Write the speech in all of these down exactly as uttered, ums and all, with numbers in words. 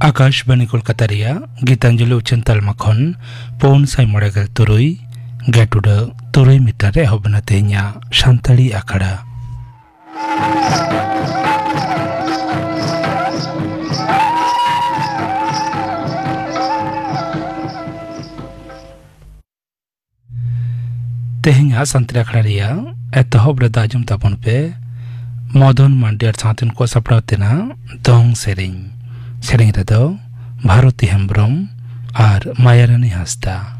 ᱟᱠᱟᱥᱵᱟᱱᱤ ᱠᱳᱞᱠᱟᱛᱟ ᱨᱮᱭᱟᱜ ᱜᱤᱛᱟᱧᱡᱚᱞᱤ ᱩᱪᱷᱟᱹᱱ ᱛᱟᱞᱢᱟ ᱠᱷᱚᱱ ᱯᱩᱱ ᱥᱟᱭ ᱢᱚᱬᱮ ᱜᱮᱞ ᱛᱩᱨᱩᱭ ᱜᱮᱴ ᱩᱰᱟᱹᱜ ᱛᱩᱨᱩᱭ ᱢᱤᱴᱟᱨ ᱨᱮ ᱮᱦᱚᱵ ᱮᱱᱟ ᱛᱮᱦᱮᱧᱟᱜ ᱥᱟᱱᱛᱟᱲᱤ ᱟᱠᱷᱲᱟ᱾ ᱛᱮᱦᱮᱧᱟᱜ ᱥᱟᱱᱛᱟᱲᱤ ᱟᱠᱷᱲᱟ ᱨᱮᱭᱟᱜ ᱮᱛᱚᱦᱚᱵ ᱨᱮᱫᱚ ᱟᱸᱡᱚᱢ ᱛᱟᱵᱚᱱ ᱯᱮ ᱢᱚᱫᱚᱱ ᱢᱟᱱᱰᱤ ᱟᱨ ᱥᱟᱶᱛᱮᱱ ᱠᱚ ᱥᱟᱯᱲᱟᱣ ᱛᱮᱱᱟᱜ ᱫᱚᱝ ᱥᱮᱨᱮᱧ᱾ ᱥᱮᱨᱮᱧ ᱨᱮᱫᱚ ᱵᱷᱟᱨᱚᱛᱤ ᱦᱮᱢᱵᱽᱨᱚᱢ ᱟᱨ ᱢᱟᱭᱟᱨᱟᱱᱤ ᱦᱟᱸᱥᱫᱟ᱾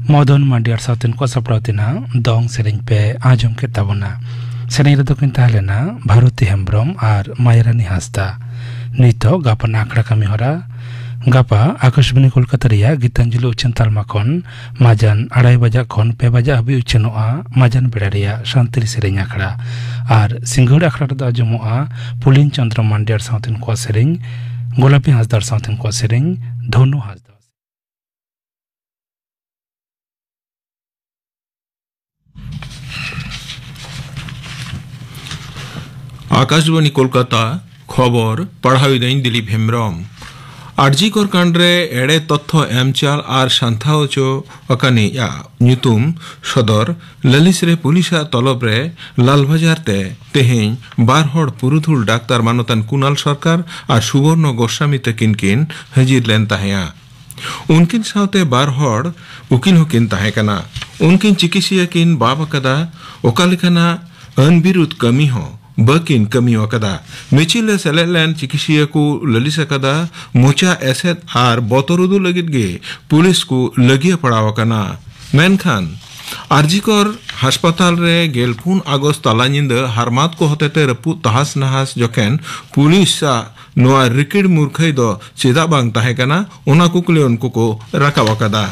ᱢᱚᱫᱚᱱ ᱢᱟᱱᱰᱤ ᱟᱨ ᱥᱟᱶᱛᱮᱱ ᱠᱚ ᱥᱟᱯᱲᱟᱣ ᱛᱮᱱᱟᱜ ᱫᱚᱝ ᱥᱮᱨᱮᱧ ᱯᱮ ᱟᱸᱡᱚᱢ ᱠᱮᱫ ᱛᱟᱵᱚᱱᱟ᱾ ᱥᱮᱨᱮᱧ ᱨᱮᱫᱚ ᱠᱤᱱ ᱛᱟᱦᱮᱸ ᱞᱮᱱᱟ ᱵᱷᱟᱨᱚᱛᱤ ᱦᱮᱢᱵᱽᱨᱚᱢ ᱟᱨ ᱢᱟᱭᱨᱟᱱᱤ ᱦᱟᱸᱥᱫᱟ᱾ ᱱᱤᱛᱚᱜ ᱜᱟᱯᱟ ᱟᱠᱷᱲᱟ ᱠᱟᱹᱢᱤ ᱦᱚᱨᱟ᱾ ᱜᱟᱯᱟ ᱟᱠᱟᱥᱵᱟᱱᱤ ᱠᱳᱞᱠᱟᱛᱟ ᱨᱮᱭᱟᱜ ᱜᱤᱛᱟᱧᱡᱚᱞᱤ ᱩᱪᱷᱟᱹᱱ ᱛᱟᱞᱢᱟ ᱠᱷᱚᱱ ᱢᱟᱡᱟᱱ ᱟᱲᱟᱭ ᱵᱟᱡᱟᱜ ᱠᱷᱚᱱ ᱯᱮ ᱵᱟᱡᱟᱜ ᱦᱟᱹᱵᱤᱡ ᱩᱪᱷᱟᱹᱱᱚᱜᱼᱟ ᱢᱟᱡᱟᱱ ᱵᱮᱲᱟ ᱨᱮᱭᱟᱜ ᱥᱟᱱᱛᱟᱲᱤ ᱥᱮᱨᱮᱧ ᱟᱠᱷᱲᱟ᱾ ᱟᱨ ᱥᱤᱸᱜᱟᱹᱲ ᱟᱠᱷᱲᱟ ᱨᱮᱫᱚ ᱟᱸᱡᱚᱢᱚᱜᱼᱟ ᱯᱩᱞᱤᱱ ᱪᱚᱸᱫᱽᱨᱚ ᱢᱟᱱᱰᱤ ᱟᱨ ᱥᱟᱶᱛᱮᱱ ᱠᱚᱣᱟᱜ ᱥᱮᱨᱮᱧ, ᱜᱳᱞᱟᱯᱤ ᱦᱟᱸᱥᱫᱟ ᱟᱨ ᱥᱟᱶᱛᱮᱱ ᱠᱚᱣᱟᱜ ᱥᱮᱨᱮᱧ, ᱫᱷᱚᱱᱩ ᱦᱟᱸᱥᱫᱟ᱾ ᱟᱠᱟᱥᱵᱟᱱᱤ ᱠᱳᱞᱠᱟᱛᱟ, ᱠᱷᱚᱵᱚᱨ ᱯᱟᱲᱦᱟᱣ ᱮᱫᱟᱹᱧ ᱫᱤᱞᱤᱯ ᱦᱮᱢᱵᱽᱨᱚᱢ᱾ ᱟᱨᱡᱤ ᱠᱚᱨ ᱠᱟᱸᱰ ᱨᱮ ᱮᱲᱮ ᱛᱚᱛᱛᱷᱚ ᱮᱢ ᱪᱟᱞ ᱟᱨ ᱥᱟᱱᱛᱷᱟ ᱦᱚᱪᱚ ᱟᱠᱟᱱᱤᱡ ᱧᱩᱛᱩᱢ ᱥᱚᱫᱚᱨ ᱞᱟᱹᱞᱤᱥ ᱨᱮ ᱯᱩᱞᱤᱥᱟᱜ ᱛᱚᱞᱚᱵ ᱨᱮ ᱞᱟᱞᱵᱟᱡᱟᱨ ᱛᱮ ᱛᱮᱦᱮᱧ ᱵᱟᱨ ᱦᱚᱲ ᱯᱩᱨᱩᱫᱷᱩᱞ ᱰᱟᱠᱛᱟᱨ ᱢᱟᱱᱚᱛᱟᱱ ᱠᱩᱱᱟᱞ ᱥᱚᱨᱠᱟᱨ ᱟᱨ ᱥᱩᱵᱚᱨᱱᱚ ᱜᱳᱥᱟᱢᱤ ᱛᱟᱹᱠᱤᱱ ᱠᱤᱱ ᱦᱟᱹᱡᱤᱨ ᱞᱮᱱ ᱛᱟᱦᱮᱸᱫᱼᱟ᱾ ᱩᱱᱠᱤᱱ ᱥᱟᱶᱛᱮ ᱵᱟᱨ ᱦᱚᱲ ᱩᱠᱤᱞ ᱦᱚᱸᱠᱤᱱ ᱛᱟᱦᱮᱸ ᱠᱟᱱᱟ᱾ ᱩᱱᱠᱤᱱ ᱪᱤᱠᱤᱥᱤᱭᱟᱹ ᱠᱤᱱ ᱵᱟᱵ ᱟᱠᱟᱫᱟ, ᱚᱠᱟ ᱞᱮᱠᱟᱱᱟᱜ ᱟᱹᱱ ᱵᱤᱨᱩᱫᱷ ᱠᱟᱹᱢᱤ ᱦᱚᱸ ᱵᱟᱹᱠᱤᱱ ᱠᱟᱹᱢᱤ ᱟᱠᱟᱫᱟ᱾ ᱢᱤᱪᱷᱤᱞ ᱨᱮ ᱥᱮᱞᱮᱫ ᱞᱮᱱ ᱪᱤᱠᱤᱥᱤᱭᱟᱹ ᱠᱚ ᱞᱟᱹᱞᱤᱥ ᱟᱠᱟᱫᱟ, ᱢᱚᱪᱟ ᱮᱥᱮᱫ ᱟᱨ ᱵᱚᱛᱚᱨ ᱩᱫᱩᱜ ᱞᱟᱹᱜᱤᱫ ᱜᱮ ᱯᱩᱞᱤᱥ ᱠᱚ ᱞᱟᱹᱜᱤᱭᱟᱹ ᱯᱟᱲᱟᱣ ᱟᱠᱟᱱᱟ᱾ ᱢᱮᱱᱠᱷᱟᱱ ᱟᱨᱡᱤᱠᱚᱨ ᱦᱟᱥᱯᱟᱛᱟᱞ ᱨᱮ ᱜᱮᱞᱯᱩᱱ ᱟᱜᱚᱥᱴ ᱛᱟᱞᱟ ᱧᱤᱫᱟᱹ ᱦᱟᱨᱢᱟᱛ ᱠᱚ ᱦᱚᱛᱮᱛᱮ ᱨᱟᱹᱯᱩᱫ ᱛᱟᱦᱟᱥ ᱱᱟᱦᱟᱥ ᱡᱚᱠᱷᱮᱱ ᱯᱩᱞᱤᱥ ᱟᱜ ᱱᱚᱣᱟ ᱨᱤᱠᱤᱲ ᱢᱩᱨᱠᱷᱟᱹᱭ ᱫᱚ ᱪᱮᱫᱟᱜ ᱵᱟᱝ ᱛᱟᱦᱮᱸ ᱠᱟᱱᱟ, ᱚᱱᱟ ᱠᱩᱠᱞᱤ ᱩᱱᱠᱩ ᱠᱚ ᱨᱟᱠᱟᱵ ᱟᱠᱟᱫᱟ᱾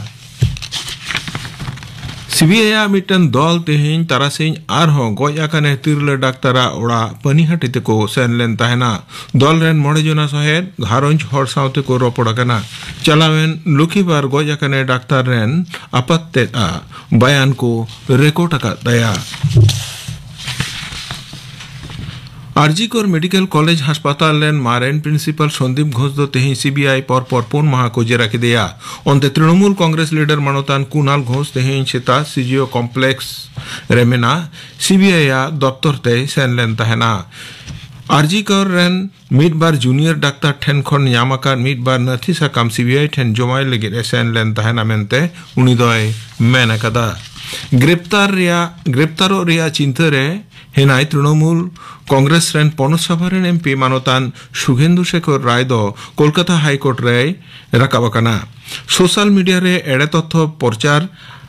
ᱥᱤᱵᱤᱟᱭ ᱟᱜ ᱢᱤᱫᱴᱟᱝ ᱫᱚᱞ ᱛᱮᱦᱮᱧ ᱛᱟᱨᱟᱥᱤᱧ ᱟᱨᱦᱚᱸ ᱜᱚᱡ ᱟᱠᱟᱱᱮ ᱛᱤᱨᱞᱟᱹ ᱰᱟᱠᱛᱟᱨᱟᱜ ᱚᱲᱟᱜ ᱯᱟᱹᱱᱤᱦᱟᱹᱴᱤ ᱛᱮᱠᱚ ᱥᱮᱱ ᱞᱮᱱ ᱛᱟᱦᱮᱱᱟ᱾ ᱫᱚᱞ ᱨᱮᱱ ᱢᱚᱬᱮ ᱡᱚᱱᱟ ᱥᱚᱦᱮᱫ ᱜᱷᱟᱨᱚᱸᱡᱽ ᱦᱚᱲ ᱥᱟᱶ ᱛᱮᱠᱚ ᱨᱚᱯᱚᱲ ᱟᱠᱟᱱᱟ᱾ ᱪᱟᱞᱟᱣᱮᱱ ᱞᱚᱠᱷᱤᱵᱟᱨ ᱜᱚᱡ ᱟᱠᱟᱱᱮ ᱰᱟᱠᱛᱟᱨ ᱨᱮᱱ ᱟᱯᱟᱛ ᱛᱮᱫ ᱟᱜ ᱵᱟᱭᱟᱱ ᱠᱚ ᱨᱮᱠᱚᱨᱰ ᱟᱠᱟᱫ ᱛᱟᱭᱟ᱾ ᱟᱨᱡᱤᱠᱚᱨ ᱢᱮᱰᱤᱠᱮᱞ ᱠᱚᱞᱮᱡᱽ ᱦᱟᱥᱯᱟᱛᱟᱞ ᱨᱮᱱ ᱢᱟᱨᱮᱱ ᱯᱨᱤᱱᱥᱤᱯᱟᱞ ᱥᱚᱱᱫᱤᱯ ᱜᱷᱳᱥ ᱫᱚ ᱛᱮᱦᱮᱧ ᱥᱤᱵᱤᱟᱭ ᱯᱚᱨ ᱯᱚᱨ ᱯᱩᱱ ᱢᱟᱦᱟ ᱠᱚ ᱡᱮᱨᱟ ᱠᱮᱫᱮᱭᱟ᱾ ᱚᱱᱛᱮ ᱛᱨᱤᱱᱚᱢᱩᱞ ᱠᱚᱝᱜᱨᱮᱥ ᱞᱤᱰᱟᱨ ᱢᱟᱱᱚᱛᱟᱱ ᱠᱩᱱᱟᱞ ᱜᱷᱳᱥ ᱛᱮᱦᱮᱧ ᱥᱮᱛᱟᱜ ᱥᱤᱡᱤᱭᱳ ᱠᱚᱢᱯᱞᱮᱠᱥ ᱨᱮ ᱢᱮᱱᱟᱜ ᱥᱤᱵᱤᱟᱭ ᱟᱜ ᱫᱚᱯᱛᱚᱨ ᱛᱮᱭ ᱥᱮᱱ ᱞᱮᱱ ᱛᱟᱦᱮᱱᱟ᱾ ᱟᱨᱡᱤ ᱠᱚᱨ ᱨᱮᱱ ᱢᱤᱫ ᱵᱟᱨ ᱡᱩᱱᱤᱭᱚᱨ ᱰᱟᱠᱛᱟᱨ ᱴᱷᱮᱱ ᱠᱷᱚᱱ ᱧᱟᱢ ᱟᱠᱟᱫ ᱢᱤᱫ ᱵᱟᱨ ᱱᱟᱹᱛᱷᱤ ᱥᱟᱠᱟᱢ ᱥᱤᱵᱤᱟᱭ ᱴᱷᱮᱱ ᱡᱚᱢᱟᱭ ᱞᱟᱹᱜᱤᱫ ᱮ ᱥᱮᱱ ᱞᱮᱱ ᱛᱟᱦᱮᱱᱟ ᱢᱮᱱᱛᱮ ᱩᱱᱤ ᱫᱚᱭ ᱢᱮᱱ ᱟᱠᱟᱫᱟ᱾ ᱜᱨᱮᱯᱛᱟᱨ ᱨᱮᱭᱟᱜ, ᱜᱨᱮᱯᱛᱟᱨᱚᱜ ᱨᱮᱭᱟᱜ ᱪᱤᱱᱛᱟᱹ ᱨᱮ ᱦᱮᱱᱟᱭ ᱛᱨᱤᱱᱚᱢᱩᱞ ᱠᱚᱝᱜᱨᱮᱥ ᱨᱮᱱ ᱯᱚᱱᱚᱛ ᱥᱚᱵᱷᱟ ᱨᱮᱱ ᱮᱢᱯᱤ ᱢᱟᱱᱚᱛᱟᱱ ᱥᱩᱜᱷᱮᱱᱫᱩ ᱥᱮᱠᱷᱚᱨ ᱨᱟᱭ ᱫᱚ ᱠᱳᱞᱠᱟᱛᱟ ᱦᱟᱭ ᱠᱳᱨᱴ ᱨᱮᱭ ᱨᱟᱠᱟᱵ ᱟᱠᱟᱱᱟ᱾ ᱥᱳᱥᱟᱞ ᱢᱤᱰᱤᱭᱟ ᱨᱮ ᱮᱲᱮ ᱛᱚᱛᱛᱷᱚ ᱯᱨᱚᱪᱟᱨ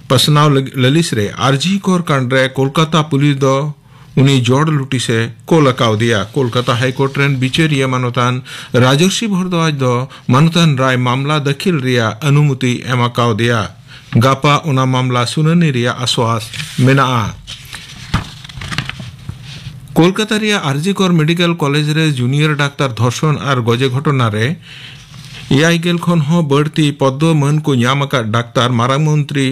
ᱯᱟᱥᱱᱟᱣ ᱞᱟᱹᱜ-, ᱞᱟᱹᱞᱤᱥ ᱨᱮ ᱟᱨᱡᱤ ᱠᱚᱨ ᱠᱟᱸᱰ ᱨᱮ ᱠᱳᱞᱠᱟᱛᱟ ᱯᱩᱞᱤᱥ ᱫᱚ ᱩᱱᱤ ᱡᱚᱲ ᱞᱩᱴᱤᱥ ᱮ ᱠᱳᱞ ᱟᱠᱟᱣᱫᱮᱭᱟ᱾ ᱠᱳᱞᱠᱟᱛᱟ ᱦᱟᱭ ᱠᱳᱨᱴ ᱨᱮᱱ ᱵᱤᱪᱟᱹᱨᱤᱭᱟᱹ ᱢᱟᱱᱚᱛᱟᱱ ᱨᱟᱡᱚᱨᱥᱤ ᱵᱷᱚᱨᱫᱣᱟᱡᱽ ᱫᱚ ᱢᱟᱱᱚᱛᱟᱱ ᱨᱟᱭ ᱢᱟᱢᱞᱟ ᱫᱟᱹᱠᱷᱤᱞ ᱨᱮᱭᱟᱜ ᱚᱱᱩᱢᱚᱛᱤ ᱮᱢ ᱟᱠᱟᱣᱫᱮᱭᱟ᱾ ᱜᱟᱯᱟ ᱚᱱᱟ ᱢᱟᱢᱞᱟ ᱥᱩᱱᱟᱹᱱᱤ ᱨᱮᱭᱟᱜ ᱟᱥᱣᱟᱥ ᱢᱮᱱᱟᱜᱼᱟ᱾ ᱠᱳᱞᱠᱟᱛᱟ ᱨᱮᱭᱟᱜ ᱟᱨᱡᱤ ᱠᱚᱨ ᱢᱮᱰᱤᱠᱮᱞ ᱠᱚᱞᱮᱡᱽ ᱨᱮ ᱡᱩᱱᱤᱭᱚᱨ ᱰᱟᱠᱛᱟᱨ ᱫᱷᱚᱨᱥᱚᱱ ᱟᱨ ᱜᱚᱡᱮ ᱜᱷᱚᱴᱚᱱᱟ ᱨᱮ ᱮᱭᱟᱭ ᱜᱮᱞ ᱠᱷᱚᱱ ᱦᱚᱸ ᱵᱟᱹᱲᱛᱤ ᱯᱚᱫᱽᱫᱚ ᱢᱟᱹᱱ ᱠᱚ ᱧᱟᱢ ᱟᱠᱟᱫ ᱰᱟᱠᱛᱟᱨ ᱢᱟᱨᱟᱝ ᱢᱚᱱᱛᱨᱤ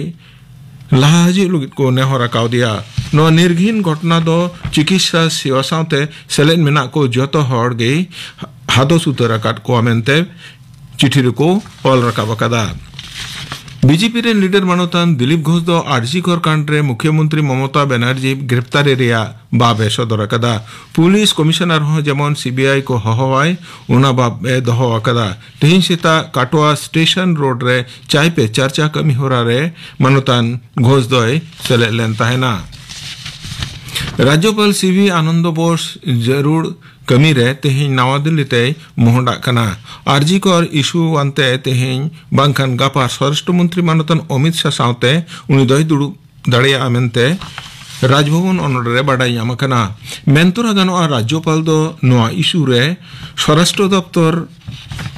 ᱞᱟᱦᱟ ᱦᱤᱡᱩᱜ ᱞᱟᱹᱜᱤᱫ ᱠᱚ ᱱᱮᱦᱚᱨ ᱟᱠᱟᱣᱫᱮᱭᱟ᱾ ᱱᱚᱣᱟ ᱱᱤᱨᱜᱷᱤᱱ ᱜᱷᱚᱴᱚᱱᱟ ᱫᱚ ᱪᱤᱠᱤᱛᱥᱟ ᱥᱮᱵᱟ ᱥᱟᱶᱛᱮ ᱥᱮᱞᱮᱫ ᱢᱮᱱᱟᱜ ᱠᱚ ᱡᱚᱛᱚ ᱦᱚᱲ ᱜᱮᱭ ᱦᱟᱫᱚᱥ ᱩᱛᱟᱹᱨ ᱟᱠᱟᱫ ᱠᱚᱣᱟ ᱢᱮᱱᱛᱮ ᱪᱤᱴᱷᱤ ᱨᱮᱠᱚ ᱚᱞ ᱨᱟᱠᱟᱵ ᱟᱠᱟᱫᱟ᱾ ᱵᱤᱡᱮᱯᱤ ᱨᱮᱱ ᱞᱤᱰᱟᱨ ᱢᱟᱱᱚᱛᱟᱱ ᱫᱤᱞᱤᱯ ᱜᱷᱳᱥ ᱫᱚ ᱟᱨᱡᱤ ᱠᱚᱨ ᱠᱟᱸᱰ ᱨᱮ ᱢᱩᱠᱷᱭᱚᱢᱚᱱᱛᱨᱤ ᱢᱚᱢᱚᱛᱟ ᱵᱟᱱᱟᱨᱡᱤ ᱜᱨᱮᱯᱛᱟᱨᱤ ᱨᱮᱭᱟᱜ ᱵᱟᱵ ᱮ ᱥᱚᱫᱚᱨ ᱟᱠᱟᱫᱟ᱾ ᱯᱩᱞᱤᱥ ᱠᱚᱢᱤᱥᱚᱱᱟᱨ ᱦᱚᱸ ᱡᱮᱢᱚᱱ ᱥᱤᱵᱤᱟᱭ ᱠᱚ ᱦᱚᱦᱚᱣᱟᱭ, ᱚᱱᱟ ᱵᱟᱵ ᱮ ᱫᱚᱦᱚ ᱟᱠᱟᱫᱟ᱾ ᱛᱮᱦᱮᱧ ᱥᱮᱛᱟᱜ ᱠᱟᱴᱳᱣᱟ ᱥᱴᱮᱥᱚᱱ ᱨᱳᱰ ᱨᱮ ᱪᱟᱭ ᱯᱮ ᱪᱟᱨᱪᱟ ᱠᱟᱹᱢᱤ ᱦᱚᱨᱟ ᱨᱮ ᱢᱟᱱᱚᱛᱟᱱ ᱜᱷᱳᱥ ᱫᱚᱭ ᱥᱮᱞᱮᱫ ᱞᱮᱱ ᱛᱟᱦᱮᱱᱟ᱾ ᱨᱟᱡᱽᱡᱚᱯᱟᱞ ᱥᱤ ᱵᱷᱤ ᱟᱱᱚᱱᱫᱚ ᱵᱳᱥ ᱡᱟᱹᱨᱩᱲ ᱠᱟᱹᱢᱤ ᱨᱮ ᱛᱮᱦᱮᱧ ᱱᱟᱣᱟ ᱫᱤᱞᱞᱤ ᱛᱮᱭ ᱢᱚᱦᱰᱟᱜ ᱠᱟᱱᱟ᱾ ᱟᱨᱡᱤ ᱠᱚᱨ ᱤᱥᱩ ᱟᱱᱛᱮ ᱛᱮᱦᱮᱧ ᱵᱟᱝᱠᱷᱟᱱ ᱜᱟᱯᱟ ᱥᱚᱨᱟᱥᱴᱨᱚ ᱢᱚᱱᱛᱨᱤ ᱢᱟᱱᱚᱛᱟᱱ ᱚᱢᱤᱛ ᱥᱟᱦ ᱥᱟᱶᱛᱮ ᱩᱱᱤ ᱫᱚᱭ ᱫᱩᱲᱩᱵ ᱫᱟᱲᱮᱭᱟᱜᱼᱟ ᱢᱮᱱᱛᱮ ᱨᱟᱡᱽᱵᱷᱚᱵᱚᱱ ᱚᱱᱚᱲ ᱨᱮ ᱵᱟᱰᱟᱭ ᱧᱟᱢ ᱟᱠᱟᱱᱟ᱾ ᱢᱮᱱᱛᱚᱨᱟ ᱜᱟᱱᱚᱜᱼᱟ, ᱨᱟᱡᱽᱡᱚᱯᱟᱞ ᱫᱚ ᱱᱚᱣᱟ ᱤᱥᱩ ᱨᱮ ᱥᱚᱨᱟᱥᱴᱨᱚ ᱫᱚᱯᱛᱚᱨ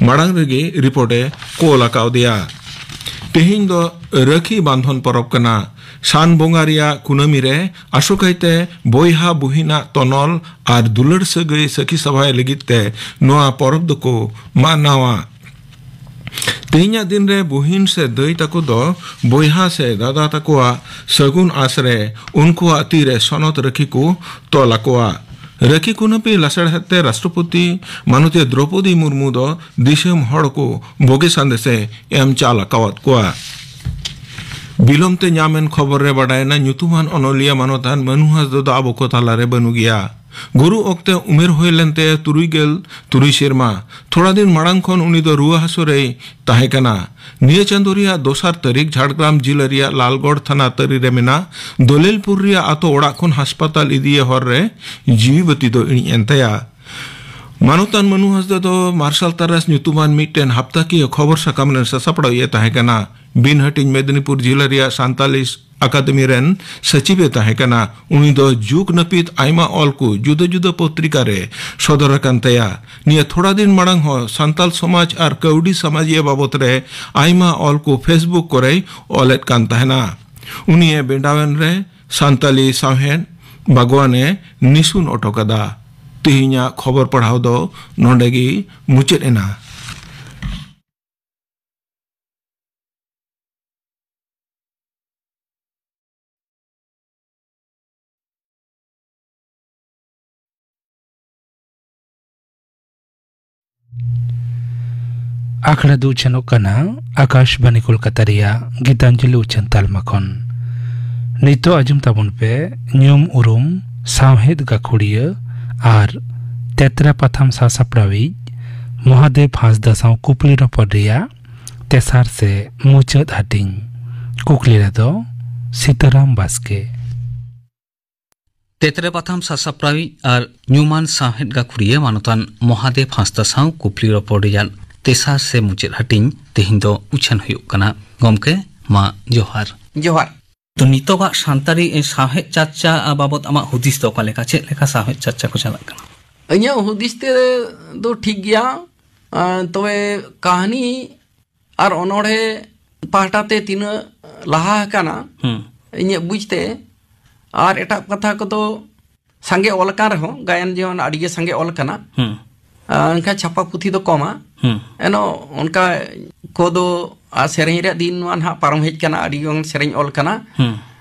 ᱢᱟᱲᱟᱝ ᱨᱮᱜᱮ ᱨᱤᱯᱳᱨᱴ ᱮ ᱠᱳᱞ ᱟᱠᱟᱣᱫᱮᱭᱟ᱾ ᱛᱮᱦᱮᱧ ᱫᱚ ᱨᱟᱹᱠᱷᱤ ᱵᱟᱸᱫᱷᱚᱱ ᱯᱚᱨᱚᱵᱽ ᱠᱟᱱᱟ᱾ ᱥᱟᱱ ᱵᱚᱸᱜᱟ ᱨᱮᱭᱟᱜ ᱠᱩᱱᱟᱹᱢᱤ ᱨᱮ ᱟᱥᱚᱠᱟᱭᱛᱮ ᱵᱚᱭᱦᱟ ᱵᱩᱦᱤᱱᱟᱜ ᱛᱚᱱᱚᱞ ᱟᱨ ᱫᱩᱞᱟᱹᱲ ᱥᱟᱹᱜᱟᱹᱭ ᱥᱟᱹᱠᱷᱤ ᱥᱟᱵᱷᱟᱭ ᱞᱟᱹᱜᱤᱫ ᱛᱮ ᱱᱚᱣᱟ ᱯᱚᱨᱚᱵᱽ ᱫᱚᱠᱚ ᱢᱟᱱᱟᱣᱟ᱾ ᱛᱮᱦᱮᱧᱟᱜ ᱫᱤᱱ ᱨᱮ ᱵᱩᱦᱤᱱ ᱥᱮ ᱫᱟᱹᱭ ᱛᱟᱠᱚ ᱫᱚ ᱵᱚᱭᱦᱟ ᱥᱮ ᱫᱟᱫᱟ ᱛᱟᱠᱚᱣᱟᱜ ᱥᱟᱹᱜᱩᱱ ᱟᱸᱥ ᱨᱮ ᱩᱱᱠᱩᱣᱟᱜ ᱛᱤ ᱨᱮ ᱥᱚᱱᱚᱛ ᱨᱟᱹᱠᱷᱤ ᱠᱚ ᱛᱚᱞ ᱟᱠᱚᱣᱟ᱾ ᱨᱟᱹᱠᱷᱤ ᱠᱩᱱᱟᱹᱯᱤ ᱞᱟᱥᱟᱲᱦᱮᱫ ᱛᱮ ᱨᱟᱥᱴᱨᱚᱯᱚᱛᱤ ᱢᱟᱱᱚᱛᱤᱭᱟᱹ ᱫᱨᱚᱯᱚᱫᱤ ᱢᱩᱨᱢᱩ ᱫᱚ ᱫᱤᱥᱚᱢ ᱦᱚᱲ ᱠᱚ ᱵᱩᱜᱤ ᱥᱟᱸᱫᱮᱥ ᱮ ᱮᱢ ᱪᱟᱞ ᱟᱠᱟᱣᱟᱫ ᱠᱚᱣᱟ᱾ ᱵᱤᱞᱚᱢ ᱛᱮ ᱧᱟᱢ ᱮᱱ ᱠᱷᱚᱵᱚᱨ ᱨᱮ ᱵᱟᱰᱟᱭᱮᱱᱟ, ᱧᱩᱛᱩᱢᱟᱱ ᱚᱱᱚᱞᱤᱭᱟᱹ ᱢᱟᱱᱚᱛᱟᱱ ᱢᱟᱹᱱᱩ ᱦᱟᱸᱥᱫᱟ ᱫᱚ ᱟᱵᱚ ᱠᱚ ᱛᱟᱞᱟ ᱨᱮ ᱵᱟᱹᱱᱩᱜ ᱜᱮᱭᱟ᱾ ᱜᱩᱨᱩ ᱚᱠᱛᱮ ᱩᱢᱮᱨ ᱦᱩᱭ ᱞᱮᱱ ᱛᱟᱭᱟ ᱛᱩᱨᱩᱭ ᱜᱮᱞ ᱛᱩᱨᱩᱭ ᱥᱮᱨᱢᱟ᱾ ᱛᱷᱚᱲᱟ ᱫᱤᱱ ᱢᱟᱲᱟᱝ ᱠᱷᱚᱱ ᱩᱱᱤ ᱫᱚ ᱨᱩᱣᱟᱹ ᱦᱟᱹᱥᱩ ᱨᱮᱭ ᱛᱟᱦᱮᱸ ᱠᱟᱱᱟ᱾ ᱱᱤᱭᱟᱹ ᱪᱟᱸᱫᱳ ᱨᱮᱭᱟᱜ ᱫᱚᱥᱟᱨ ᱛᱟᱹᱨᱤᱠᱷ ᱡᱷᱟᱲᱜᱨᱟᱢ ᱡᱤᱞᱟᱹ ᱨᱮᱭᱟᱜ ᱞᱟᱞᱜᱚᱲ ᱛᱷᱟᱱᱟ ᱛᱟᱹᱨᱤ ᱨᱮ ᱢᱮᱱᱟᱜ ᱫᱚᱞᱮᱞᱯᱩᱨ ᱨᱮᱭᱟᱜ ᱟᱛᱳ ᱚᱲᱟᱜ ᱠᱷᱚᱱ ᱦᱟᱥᱯᱟᱛᱟᱞ ᱤᱫᱤᱭᱮ ᱦᱚᱨ ᱨᱮ ᱡᱤᱣᱤ ᱵᱟᱹᱛᱤ ᱫᱚ ᱤᱬᱤᱡ ᱮᱱ ᱛᱟᱭᱟ᱾ ᱢᱟᱱᱚᱛᱟᱱ ᱢᱟᱹᱱᱩ ᱦᱟᱸᱥᱫᱟ ᱫᱚ ᱢᱟᱨᱥᱟᱞ ᱛᱟᱨᱟᱥ ᱧᱩᱛᱩᱢᱟᱱ ᱢᱤᱫᱴᱮᱱ ᱦᱟᱯᱛᱟᱠᱤᱭᱟᱹ ᱠᱷᱚᱵᱚᱨ ᱥᱟᱠᱟᱢ ᱨᱮᱱ ᱥᱟᱥᱟᱯᱲᱟᱣᱤᱡ ᱮ ᱛᱟᱦᱮᱸ ᱠᱟᱱᱟ᱾ ᱵᱤᱱ ᱦᱟᱹᱴᱤᱧ ᱢᱮᱫᱽᱱᱤᱯᱩᱨ ᱡᱤᱞᱟᱹ ᱨᱮᱭᱟᱜ ᱥᱟᱱᱛᱟᱞᱤ ᱟᱠᱟᱫᱮᱢᱤ ᱨᱮᱱ ᱥᱟᱪᱤᱵ ᱮ ᱛᱟᱦᱮᱸ ᱠᱟᱱᱟ᱾ ᱩᱱᱤ ᱫᱚ ᱡᱩᱜᱽ ᱱᱟᱹᱯᱤᱛ ᱟᱭᱢᱟ ᱚᱞ ᱠᱚ ᱡᱩᱫᱟᱹ ᱡᱩᱫᱟᱹ ᱯᱚᱛᱨᱤᱠᱟ ᱨᱮ ᱥᱚᱫᱚᱨ ᱟᱠᱟᱱ ᱛᱟᱭᱟ᱾ ᱱᱤᱭᱟᱹ ᱛᱷᱚᱲᱟ ᱫᱤᱱ ᱢᱟᱲᱟᱝ ᱦᱚᱸ ᱥᱟᱱᱛᱟᱞ ᱥᱚᱢᱟᱡᱽ ᱟᱨ ᱠᱟᱹᱣᱰᱤ ᱥᱟᱢᱟᱡᱤᱭᱟᱹ ᱵᱟᱵᱚᱛ ᱨᱮ ᱟᱭᱢᱟ ᱚᱞ ᱠᱚ Facebook ᱠᱚᱨᱮᱭ ᱚᱞᱮᱫ ᱠᱟᱱ ᱛᱟᱦᱮᱱᱟ᱾ ᱩᱱᱤᱭᱮ ᱵᱮᱸᱰᱟᱣᱮᱱ ᱨᱮ ᱥᱟᱱᱛᱟᱞᱤ ᱥᱟᱶᱦᱮᱫ ᱵᱟᱜᱽᱣᱟᱱᱮ ᱱᱤᱥᱩᱱ ᱚᱴᱚ ᱠᱟᱫᱟ᱾ ᱛᱮᱦᱮᱧᱟᱜ ᱠᱷᱚᱵᱚᱨ ᱯᱟᱲᱦᱟᱣ ᱫᱚ ᱱᱚᱰᱮ ᱜᱮ ᱢᱩᱪᱟᱹᱫ ᱮᱱᱟ᱾ ᱟᱠᱷᱲᱟ ᱫᱚ ᱩᱪᱷᱟᱹᱱᱚᱜ ᱠᱟᱱᱟ ᱟᱠᱟᱥᱵᱟᱱᱤ ᱠᱳᱞᱠᱟᱛᱟ ᱨᱮᱭᱟᱜ ᱜᱤᱛᱟᱧᱡᱚᱞᱤ ᱩᱪᱷᱟᱹᱱ ᱛᱟᱞᱢᱟ ᱠᱷᱚᱱ᱾ ᱱᱤᱛᱚᱜ ᱟᱸᱡᱚᱢ ᱛᱟᱵᱚᱱ ᱯᱮ ᱧᱩᱢ ᱩᱨᱩᱢ ᱥᱟᱶᱦᱮᱫ ᱜᱟᱹᱠᱷᱩᱲᱤᱭᱟᱹ ᱟᱨ ᱛᱮᱛᱨᱟ ᱯᱟᱛᱷᱟᱢ ᱥᱟᱥᱟᱯᱲᱟᱣᱤᱡ ᱢᱚᱦᱟᱫᱮᱵ ᱦᱟᱸᱥᱫᱟ ᱥᱟᱶ ᱠᱩᱠᱞᱤ ᱨᱚᱯᱚᱲ ᱨᱮᱭᱟᱜ ᱛᱮᱥᱟᱨ ᱥᱮ ᱢᱩᱪᱟᱹᱫ ᱦᱟᱹᱴᱤᱧ᱾ ᱠᱩᱠᱞᱤ ᱨᱮᱫᱚ ᱥᱤᱛᱟᱹᱨᱟᱢ ᱵᱟᱥᱠᱮ᱾ ᱛᱮᱛᱨᱮ ᱯᱟᱛᱷᱟᱢ ᱥᱟᱥᱟᱯᱲᱟᱣᱤᱡ ᱟᱨ ᱧᱩᱢᱟᱱ ᱥᱟᱶᱦᱮᱫ ᱜᱟᱹᱠᱷᱩᱲᱤᱭᱟᱹ ᱢᱟᱱᱚᱛᱟᱱ ᱢᱚᱦᱟᱫᱮᱵ ᱦᱟᱸᱥᱫᱟ ᱥᱟᱶ ᱠᱩᱠᱞᱤ ᱨᱚᱯᱚᱲ ᱨᱮᱭᱟᱜ ᱛᱮᱥᱟᱨ ᱥᱮ ᱢᱩᱪᱟᱹᱫ ᱦᱟᱹᱴᱤᱧ ᱛᱮᱦᱮᱧ ᱫᱚ ᱩᱪᱷᱟᱹᱱ ᱦᱩᱭᱩᱜ ᱠᱟᱱᱟ᱾ ᱜᱚᱢᱠᱮ, ᱢᱟ ᱡᱚᱦᱟᱨ᱾ ᱡᱚᱦᱟᱨ᱾ ᱛᱚ, ᱱᱤᱛᱚᱜᱟᱜ ᱥᱟᱱᱛᱟᱲᱤ ᱥᱟᱶᱦᱮᱫ ᱪᱟᱨᱪᱟ ᱵᱟᱵᱚᱛ ᱟᱢᱟᱜ ᱦᱩᱫᱤᱥ ᱫᱚ ᱚᱠᱟ ᱞᱮᱠᱟ? ᱪᱮᱫ ᱞᱮᱠᱟ ᱥᱟᱶᱦᱮᱫ ᱪᱟᱨᱪᱟ ᱠᱚ ᱪᱟᱞᱟᱜ ᱠᱟᱱᱟ? ᱤᱧᱟᱹᱜ ᱦᱩᱫᱤᱥ ᱛᱮ ᱫᱚ ᱴᱷᱤᱠ ᱜᱮᱭᱟ᱾ ᱟᱸ, ᱛᱚᱵᱮ ᱠᱟᱹᱦᱱᱤ ᱟᱨ ᱚᱱᱚᱬᱦᱮ ᱯᱟᱦᱴᱟ ᱛᱮ ᱛᱤᱱᱟᱹᱜ ᱞᱟᱦᱟ ᱟᱠᱟᱱᱟ, ᱦᱩᱸ᱾ ᱤᱧᱟᱹᱜ ᱵᱩᱡᱽ ᱛᱮ, ᱟᱨ ᱮᱴᱟᱜ ᱠᱟᱛᱷᱟ ᱠᱚᱫᱚ ᱥᱟᱸᱜᱮ ᱚᱞ ᱟᱠᱟᱱ ᱨᱮᱦᱚᱸ, ᱜᱟᱭᱟᱱ ᱡᱮᱢᱚᱱ ᱟᱹᱰᱤ ᱜᱮ ᱥᱟᱸᱜᱮ ᱚᱞ ᱟᱠᱟᱱᱟ, ᱦᱩᱸ᱾ ᱟᱨ ᱮᱱᱠᱷᱟᱱ ᱪᱷᱟᱯᱟ ᱯᱩᱛᱷᱤ ᱫᱚ ᱠᱚᱢᱟ᱾ ᱦᱩᱸ᱾ ᱮᱱᱦᱚᱸ ᱚᱱᱠᱟ ᱠᱚᱫᱚ, ᱟᱨ ᱥᱮᱨᱮᱧ ᱨᱮᱭᱟᱜ ᱫᱤᱱ ᱢᱟ ᱱᱟᱦᱟᱜ ᱯᱟᱨᱚᱢ ᱦᱮᱡ ᱟᱠᱟᱱᱟ, ᱟᱹᱰᱤ ᱜᱟᱱ ᱥᱮᱨᱮᱧ ᱚᱞ ᱟᱠᱟᱱᱟ᱾ ᱦᱩᱸ᱾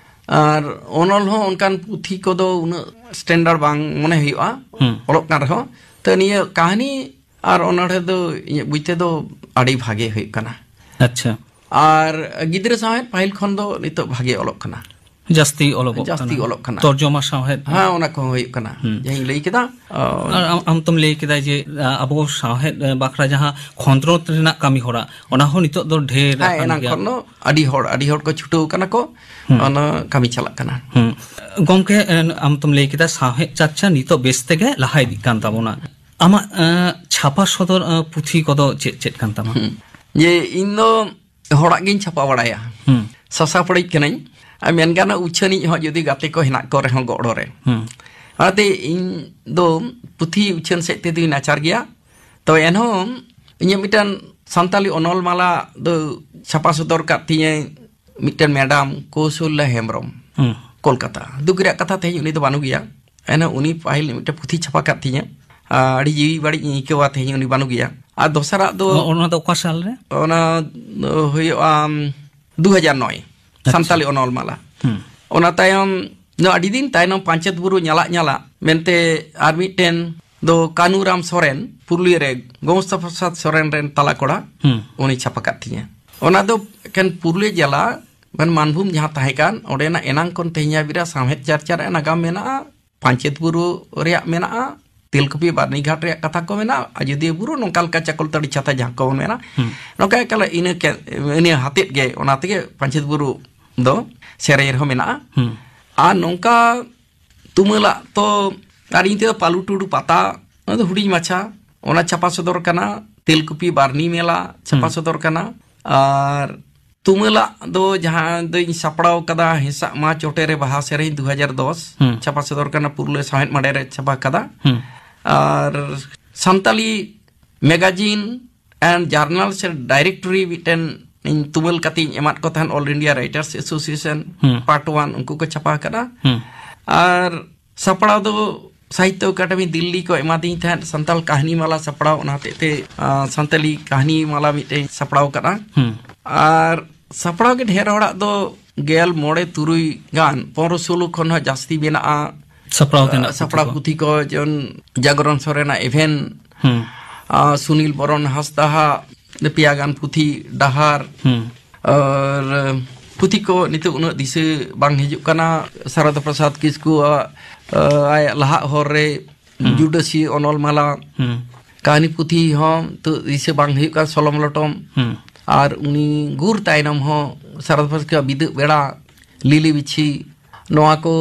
ᱟᱨ ᱚᱱᱚᱞ ᱦᱚᱸ ᱚᱱᱠᱟᱱ ᱯᱩᱛᱷᱤ ᱠᱚᱫᱚ ᱩᱱᱟᱹᱜ standard ᱵᱟᱝ ᱢᱚᱱᱮ ᱦᱩᱭᱩᱜᱼᱟ, ᱦᱩᱸ᱾ ᱚᱞᱚᱜ ᱠᱟᱱ ᱨᱮᱦᱚᱸ᱾ ᱛᱚ, ᱱᱤᱭᱟᱹ ᱠᱟᱹᱦᱱᱤ ᱟᱨ ᱚᱱᱚᱬᱦᱮ ᱫᱚ ᱤᱧᱟᱹᱜ ᱵᱩᱡᱽ ᱛᱮᱫᱚ ᱟᱹᱰᱤ ᱵᱷᱟᱜᱮ ᱦᱩᱭᱩᱜ ᱠᱟᱱᱟ᱾ ᱟᱪᱪᱷᱟ᱾ ᱟᱨ ᱜᱤᱫᱽᱨᱟᱹ ᱥᱟᱶᱦᱮᱫ ᱯᱟᱹᱦᱤᱞ ᱠᱷᱚᱱ ᱫᱚ ᱱᱤᱛᱚᱜ ᱵᱷᱟᱜᱮ ᱚᱞᱚᱜ ᱠᱟᱱᱟ᱾ ᱡᱟᱹᱥᱛᱤ ᱚᱞᱚᱜᱚᱜ ᱡᱟᱹᱥᱛᱤ ᱠᱟᱱᱟ᱾ ᱚᱞᱚᱜ ᱠᱟᱱᱟ᱾ ᱛᱚᱨᱡᱚᱢᱟ ᱥᱟᱶᱦᱮᱫ᱾ ᱦᱮᱸ, ᱚᱱᱟ ᱠᱚᱦᱚᱸ ᱦᱩᱭᱩᱜ ᱠᱟᱱᱟ᱾ ᱦᱩᱸ᱾ ᱡᱟᱦᱟᱸᱧ ᱞᱟᱹᱭ ᱠᱮᱫᱟ, ᱟᱨ ᱟᱢ, ᱟᱢ ᱛᱚᱢ ᱞᱟᱹᱭ ᱠᱮᱫᱟ ᱡᱮ, ᱟ, ᱟᱵᱚ ᱥᱟᱶᱦᱮᱫ, ᱮ, ᱵᱟᱠᱷᱨᱟ ᱡᱟᱦᱟᱸ ᱠᱷᱚᱸᱫᱽᱨᱚᱸᱫᱽ ᱨᱮᱱᱟᱜ ᱠᱟᱹᱢᱤ ᱦᱚᱨᱟ, ᱚᱱᱟ ᱦᱚᱸ ᱱᱤᱛᱚᱜ ᱫᱚ ᱰᱷᱮᱨ ᱦᱮᱸ, ᱟᱠᱟᱱ ᱮᱱᱟᱝ ᱜᱮᱭᱟ᱾ ᱠᱷᱚᱱ ᱫᱚ ᱟᱹᱰᱤ ᱦᱚᱲ, ᱟᱹᱰᱤ ᱦᱚᱲ ᱠᱚ ᱪᱷᱩᱴᱟᱹᱣ ᱠᱟᱱᱟ ᱠᱚ, ᱦᱩᱸ᱾ ᱚᱱᱟ ᱠᱟᱹᱢᱤ ᱪᱟᱞᱟᱜ ᱠᱟᱱᱟ᱾ ᱦᱩᱸ᱾ ᱜᱚᱢᱠᱮ, ᱮ, ᱟᱢ ᱛᱚᱢ ᱞᱟᱹᱭ ᱠᱮᱫᱟ ᱥᱟᱶᱦᱮᱫ ᱪᱟᱨᱪᱟ ᱱᱤᱛᱚᱜ ᱵᱮᱥ ᱛᱮᱜᱮ ᱞᱟᱦᱟ ᱤᱫᱤᱜ ᱠᱟᱱ ᱛᱟᱵᱚᱱᱟ᱾ ᱟᱢᱟᱜ, ᱮ, ᱪᱷᱟᱯᱟ ᱥᱚᱫᱚᱨ, ᱮ, ᱯᱩᱛᱷᱤ ᱠᱚᱫᱚ ᱪᱮᱫ ᱪᱮᱫ ᱠᱟᱱ ᱛᱟᱢᱟ? ᱦᱩᱸ᱾ ᱡᱮ ᱤᱧ ᱫᱚ ᱦᱚᱲᱟᱜ ᱜᱤᱧ ᱪᱷᱟᱯᱟ ᱵᱟᱲᱟᱭᱟ᱾ ᱦᱩᱸ᱾ ᱥᱟᱥᱟ ᱯᱟᱹᱲᱤᱡ ᱠᱟᱹᱱᱟᱹᱧ᱾ ᱟᱨ ᱢᱮᱱ ᱜᱟᱱᱚᱜᱼᱟ, ᱩᱪᱷᱟᱹᱱᱤᱡ ᱦᱚᱸ ᱡᱩᱫᱤ ᱜᱟᱛᱮ ᱠᱚ ᱦᱮᱱᱟᱜ ᱠᱚ ᱨᱮᱦᱚᱸ ᱜᱚᱲᱚ ᱨᱮ᱾ ᱦᱩᱸ᱾ ᱚᱱᱟᱛᱮ ᱤᱧ ᱫᱚ ᱯᱩᱛᱷᱤ ᱩᱪᱷᱟᱹᱱ ᱥᱮᱫ ᱛᱮᱫᱚᱧ ᱱᱟᱪᱟᱨ ᱜᱮᱭᱟ᱾ ᱛᱚ ᱮᱱᱦᱚᱸ ᱤᱧᱟᱹᱜ ᱢᱤᱫᱴᱟᱝ ᱥᱟᱱᱛᱟᱞᱤ ᱚᱱᱚᱞ ᱢᱟᱞᱟ ᱫᱚ ᱪᱷᱟᱯᱟ ᱥᱚᱫᱚᱨ ᱠᱟᱫ ᱛᱤᱧᱟᱹ ᱢᱤᱫᱴᱮᱱ ᱢᱮᱰᱟᱢ ᱠᱳᱥᱚᱞᱭᱟ ᱦᱮᱢᱵᱨᱚᱢ, ᱦᱩᱸ᱾ ᱠᱳᱞᱠᱟᱛᱟ᱾ ᱫᱩᱠ ᱨᱮᱭᱟᱜ ᱠᱟᱛᱷᱟ, ᱛᱮᱦᱮᱧ ᱩᱱᱤ ᱫᱚ ᱵᱟᱹᱱᱩᱜ ᱜᱮᱭᱟ᱾ ᱮᱱᱦᱚᱸ ᱩᱱᱤ ᱯᱟᱹᱦᱤᱞ ᱢᱤᱫᱴᱮᱱ ᱯᱩᱛᱷᱤ ᱪᱷᱟᱯᱟ ᱠᱟᱫ ᱛᱤᱧᱟᱹ᱾ ᱟᱹᱰᱤ ᱡᱤᱣᱤ ᱵᱟᱹᱲᱤᱡ ᱤᱧ ᱟᱹᱭᱠᱟᱹᱣᱟ, ᱛᱮᱦᱮᱧ ᱩᱱᱤ ᱵᱟᱹᱱᱩᱜ ᱜᱮᱭᱟ᱾ ᱟᱨ ᱫᱚᱥᱟᱨᱟᱜ ᱫᱚ ᱚ-, ᱚᱱᱟ ᱫᱚ ᱚᱠᱟ ᱥᱟᱞ ᱨᱮ? ᱚᱱᱟ ᱫᱚ ᱦᱩᱭᱩᱜᱼᱟ, ᱩᱢ, ᱫᱩ ᱦᱟᱡᱟᱨ ᱱᱚᱭ, ᱟᱪᱪᱷᱟ᱾ ᱥᱟᱱᱛᱟᱞᱤ ᱚᱱᱚᱞ ᱢᱟᱞᱟ᱾ ᱦᱩᱸ᱾ ᱚᱱᱟ ᱛᱟᱭᱚᱢ ᱫᱚ ᱟᱹᱰᱤ ᱫᱤᱱ ᱛᱟᱭᱱᱚᱢ ᱯᱟᱧᱪᱮᱛ ᱵᱩᱨᱩ ᱧᱟᱞᱟᱜ ᱧᱟᱞᱟᱜ ᱢᱮᱱᱛᱮ ᱟᱨ ᱢᱤᱫᱴᱮᱱ ᱫᱚ ᱠᱟᱱᱩᱨᱟᱢ ᱥᱚᱨᱮᱱ, ᱯᱩᱨᱩᱞᱤᱭᱟᱹ ᱨᱮ ᱜᱳᱥᱛᱟ ᱯᱨᱚᱥᱟᱫᱽ ᱥᱚᱨᱮᱱ ᱨᱮᱱ ᱛᱟᱞᱟ ᱠᱚᱲᱟ, ᱦᱩᱸ᱾ ᱩᱱᱤ ᱪᱷᱟᱯᱟ ᱠᱟᱫ ᱛᱤᱧᱟᱹ᱾ ᱚᱱᱟ ᱫᱚ ᱮᱠᱮᱱ ᱯᱩᱨᱩᱞᱤᱭᱟᱹ ᱡᱮᱞᱟ, ᱢᱟᱱᱮ ᱢᱟᱱᱵᱷᱩᱢ ᱡᱟᱦᱟᱸ ᱛᱟᱦᱮᱸ ᱠᱟᱱ, ᱚᱸᱰᱮᱱᱟᱜ ᱮᱱᱟᱝ ᱠᱷᱚᱱ ᱛᱮᱦᱮᱧ ᱦᱟᱹᱵᱤᱡ ᱨᱮ ᱥᱟᱶᱦᱮᱫ ᱪᱟᱨᱪᱟ ᱨᱮ ᱱᱟᱜᱟᱢ ᱢᱮᱱᱟᱜᱼᱟ, ᱯᱟᱧᱪᱮᱛ ᱵᱩᱨᱩ ᱨᱮᱭᱟᱜ ᱢᱮᱱᱟᱜᱼᱟ, ᱛᱮᱞᱠᱩᱯᱤ ᱵᱟᱨᱱᱤ ᱜᱷᱟᱴ ᱨᱮᱭᱟᱜ ᱠᱟᱛᱷᱟ ᱠᱚ ᱢᱮᱱᱟᱜᱼᱟ, ᱟᱡᱚᱫᱤᱭᱟᱹ ᱵᱩᱨᱩ, ᱱᱚᱝᱠᱟ ᱞᱮᱠᱟ ᱪᱟᱠᱚᱞᱛᱟᱹᱲᱤ ᱪᱷᱟᱛᱟ ᱡᱟᱦᱟᱸ ᱠᱚᱵᱚᱱ ᱢᱮᱱᱟ, ᱦᱩᱸ᱾ ᱱᱚᱝᱠᱟ ᱮᱠᱟᱞ ᱤᱱᱟᱹ ᱠᱮ-, ᱤᱱᱟᱹ ᱦᱟᱛᱮᱫ ᱜᱮ, ᱚᱱᱟ ᱛᱮᱜᱮ ᱯᱟᱧᱪᱮᱛ ᱵᱩᱨᱩ ᱫᱚ ᱥᱮᱨᱮᱧ ᱨᱮᱦᱚᱸ ᱢᱮᱱᱟᱜᱼᱟ᱾ ᱦᱩᱸ᱾ ᱟᱨ ᱱᱚᱝᱠᱟ ᱛᱩᱢᱟᱹᱞᱟᱜ ᱛᱚ, ᱟᱨ ᱤᱧ ᱛᱮᱫᱚ ᱯᱟᱞᱩ ᱴᱩᱰᱩ ᱯᱟᱛᱟ, ᱚᱱᱟ ᱫᱚ ᱦᱩᱰᱤᱧ ᱢᱟᱪᱷᱟ, ᱚᱱᱟ ᱪᱷᱟᱯᱟ ᱥᱚᱫᱚᱨ ᱠᱟᱱᱟ, ᱛᱮᱞᱠᱩᱯᱤ ᱵᱟᱨᱱᱤ ᱢᱮᱞᱟ ᱪᱷᱟᱯᱟ ᱦᱩᱸ᱾ ᱥᱚᱫᱚᱨ ᱠᱟᱱᱟ, ᱟᱨ ᱛᱩᱢᱟᱹᱞᱟᱜ ᱫᱚ ᱡᱟᱦᱟᱸ ᱫᱚᱧ ᱥᱟᱯᱲᱟᱣ ᱠᱟᱫᱟ, ᱦᱮᱸᱥᱟᱜ ᱢᱟ ᱪᱚᱴᱮ ᱨᱮ ᱵᱟᱦᱟ ᱥᱮᱨᱮᱧ ᱫᱩ ᱦᱟᱡᱟᱨ ᱫᱚᱥ, ᱦᱩᱸ᱾ ᱪᱷᱟᱯᱟ ᱥᱚᱫᱚᱨ ᱠᱟᱱᱟ, ᱯᱩᱨᱩᱞᱤᱭᱟᱹ ᱥᱟᱶᱦᱮᱫ ᱢᱟᱰᱮ ᱨᱮ ᱪᱷᱟᱯᱟ ᱠᱟᱫᱟ᱾ ᱦᱩᱸ᱾ ᱟᱨ ᱥᱟᱱᱛᱟᱞᱤ ᱢᱮᱜᱟᱡᱤᱱ and journal ᱥᱮ directory ᱢᱤᱫᱴᱮᱱ ᱤᱧ ᱛᱩᱢᱟᱹᱞ ᱠᱟᱛᱮᱧ ᱮᱢᱟᱫ ᱠᱚ ᱛᱟᱦᱮᱸᱫ, All India Writers Association ᱦᱩᱸ᱾ Part One, ᱩᱱᱠᱩ ᱠᱚ ᱪᱷᱟᱯᱟ ᱟᱠᱟᱫᱟ᱾ ᱦᱩᱸ᱾ ᱟᱨ ᱥᱟᱯᱲᱟᱣ ᱫᱚ ᱥᱟᱦᱤᱛᱛᱚ ᱮᱠᱟᱰᱮᱢᱤ ᱫᱤᱞᱞᱤ ᱠᱚ ᱮᱢᱟᱫᱤᱧ ᱛᱟᱦᱮᱸᱫ, ᱥᱟᱱᱛᱟᱞ ᱠᱟᱹᱦᱱᱤ ᱢᱟᱞᱟ ᱥᱟᱯᱲᱟᱣ, ᱚᱱᱟ ᱦᱚᱛᱮᱡ ᱛᱮ, ᱟ, ᱥᱟᱱᱛᱟᱞᱤ ᱠᱟᱹᱦᱱᱤ ᱢᱟᱞᱟ ᱢᱤᱫᱴᱮᱱ ᱥᱟᱯᱲᱟᱣ ᱠᱟᱫᱟ᱾ ᱦᱩᱸ᱾ ᱟᱨ ᱥᱟᱯᱲᱟᱣ ᱜᱮ ᱰᱷᱮᱨ ᱦᱚᱲᱟᱜ ᱫᱚ ᱜᱮᱞ ᱢᱚᱬᱮ ᱛᱩᱨᱩᱭ ᱜᱟᱱ, ᱯᱚᱱᱨᱚ ᱥᱳᱞᱳ ᱠᱷᱚᱱ ᱦᱚᱸ ᱡᱟᱹᱥᱛᱤ ᱢᱮᱱᱟᱜᱼᱟ᱾ ᱥᱟᱯᱲᱟᱣ ᱛᱮᱱᱟᱜ ᱥᱟᱯᱲᱟᱣ ᱯᱩᱛᱷᱤ ᱠᱚ᱾ ᱯᱩᱛᱷᱤ ᱠᱚ, ᱡᱮᱢᱚᱱ ᱡᱟᱜᱚᱨᱚᱱ ᱥᱚᱨᱮᱱᱟᱜ ᱮᱵᱷᱮᱱ, ᱦᱩᱸ᱾ ᱟ, ᱥᱩᱱᱤᱞ ᱵᱚᱨᱚᱱ ᱦᱟᱸᱥᱫᱟᱦᱟᱜ ᱯᱮᱭᱟ ᱜᱟᱱ ᱯᱩᱛᱷᱤ, ᱰᱟᱦᱟᱨ, ᱦᱩᱸ᱾ ᱟᱨ ᱯᱩᱛᱷᱤ ᱠᱚ ᱱᱤᱛᱚᱜ ᱩᱱᱟᱹᱜ ᱫᱤᱥᱟᱹ ᱵᱟᱝ ᱦᱤᱡᱩᱜ ᱠᱟᱱᱟ᱾ ᱥᱟᱨᱚᱫᱟ ᱯᱨᱚᱥᱟᱫᱽ ᱠᱤᱥᱠᱩᱣᱟᱜ, ᱟ, ᱟᱭᱟᱜ ᱞᱟᱦᱟᱜ ᱦᱚᱨ ᱨᱮ, ᱦᱩᱸ᱾ ᱡᱩᱰᱟᱹᱥᱤ ᱚᱱᱚᱞ ᱢᱟᱞᱟ, ᱦᱩᱸ᱾ ᱠᱟᱹᱦᱱᱤ ᱯᱩᱛᱷᱤ ᱦᱚᱸ ᱱᱤᱛᱚᱜ ᱫᱤᱥᱟᱹ ᱵᱟᱝ ᱦᱩᱭᱩᱜ ᱠᱟᱱᱟ, ᱥᱚᱞᱚᱢ ᱞᱚᱴᱚᱢ᱾ ᱦᱩᱸ᱾ ᱟᱨ ᱩᱱᱤ ᱜᱩᱨ ᱛᱟᱭᱱᱚᱢ ᱦᱚᱸ ᱥᱟᱨᱚᱫᱟ ᱯᱨᱚᱥᱟᱫᱽ ᱠᱤᱥᱠᱩᱣᱟᱜ ᱵᱤᱫᱟᱹᱜ ᱵᱮᱲᱟ, ᱞᱤᱞᱤ ᱵᱤᱪᱷᱤ, ᱱᱚᱣᱟ ᱠᱚ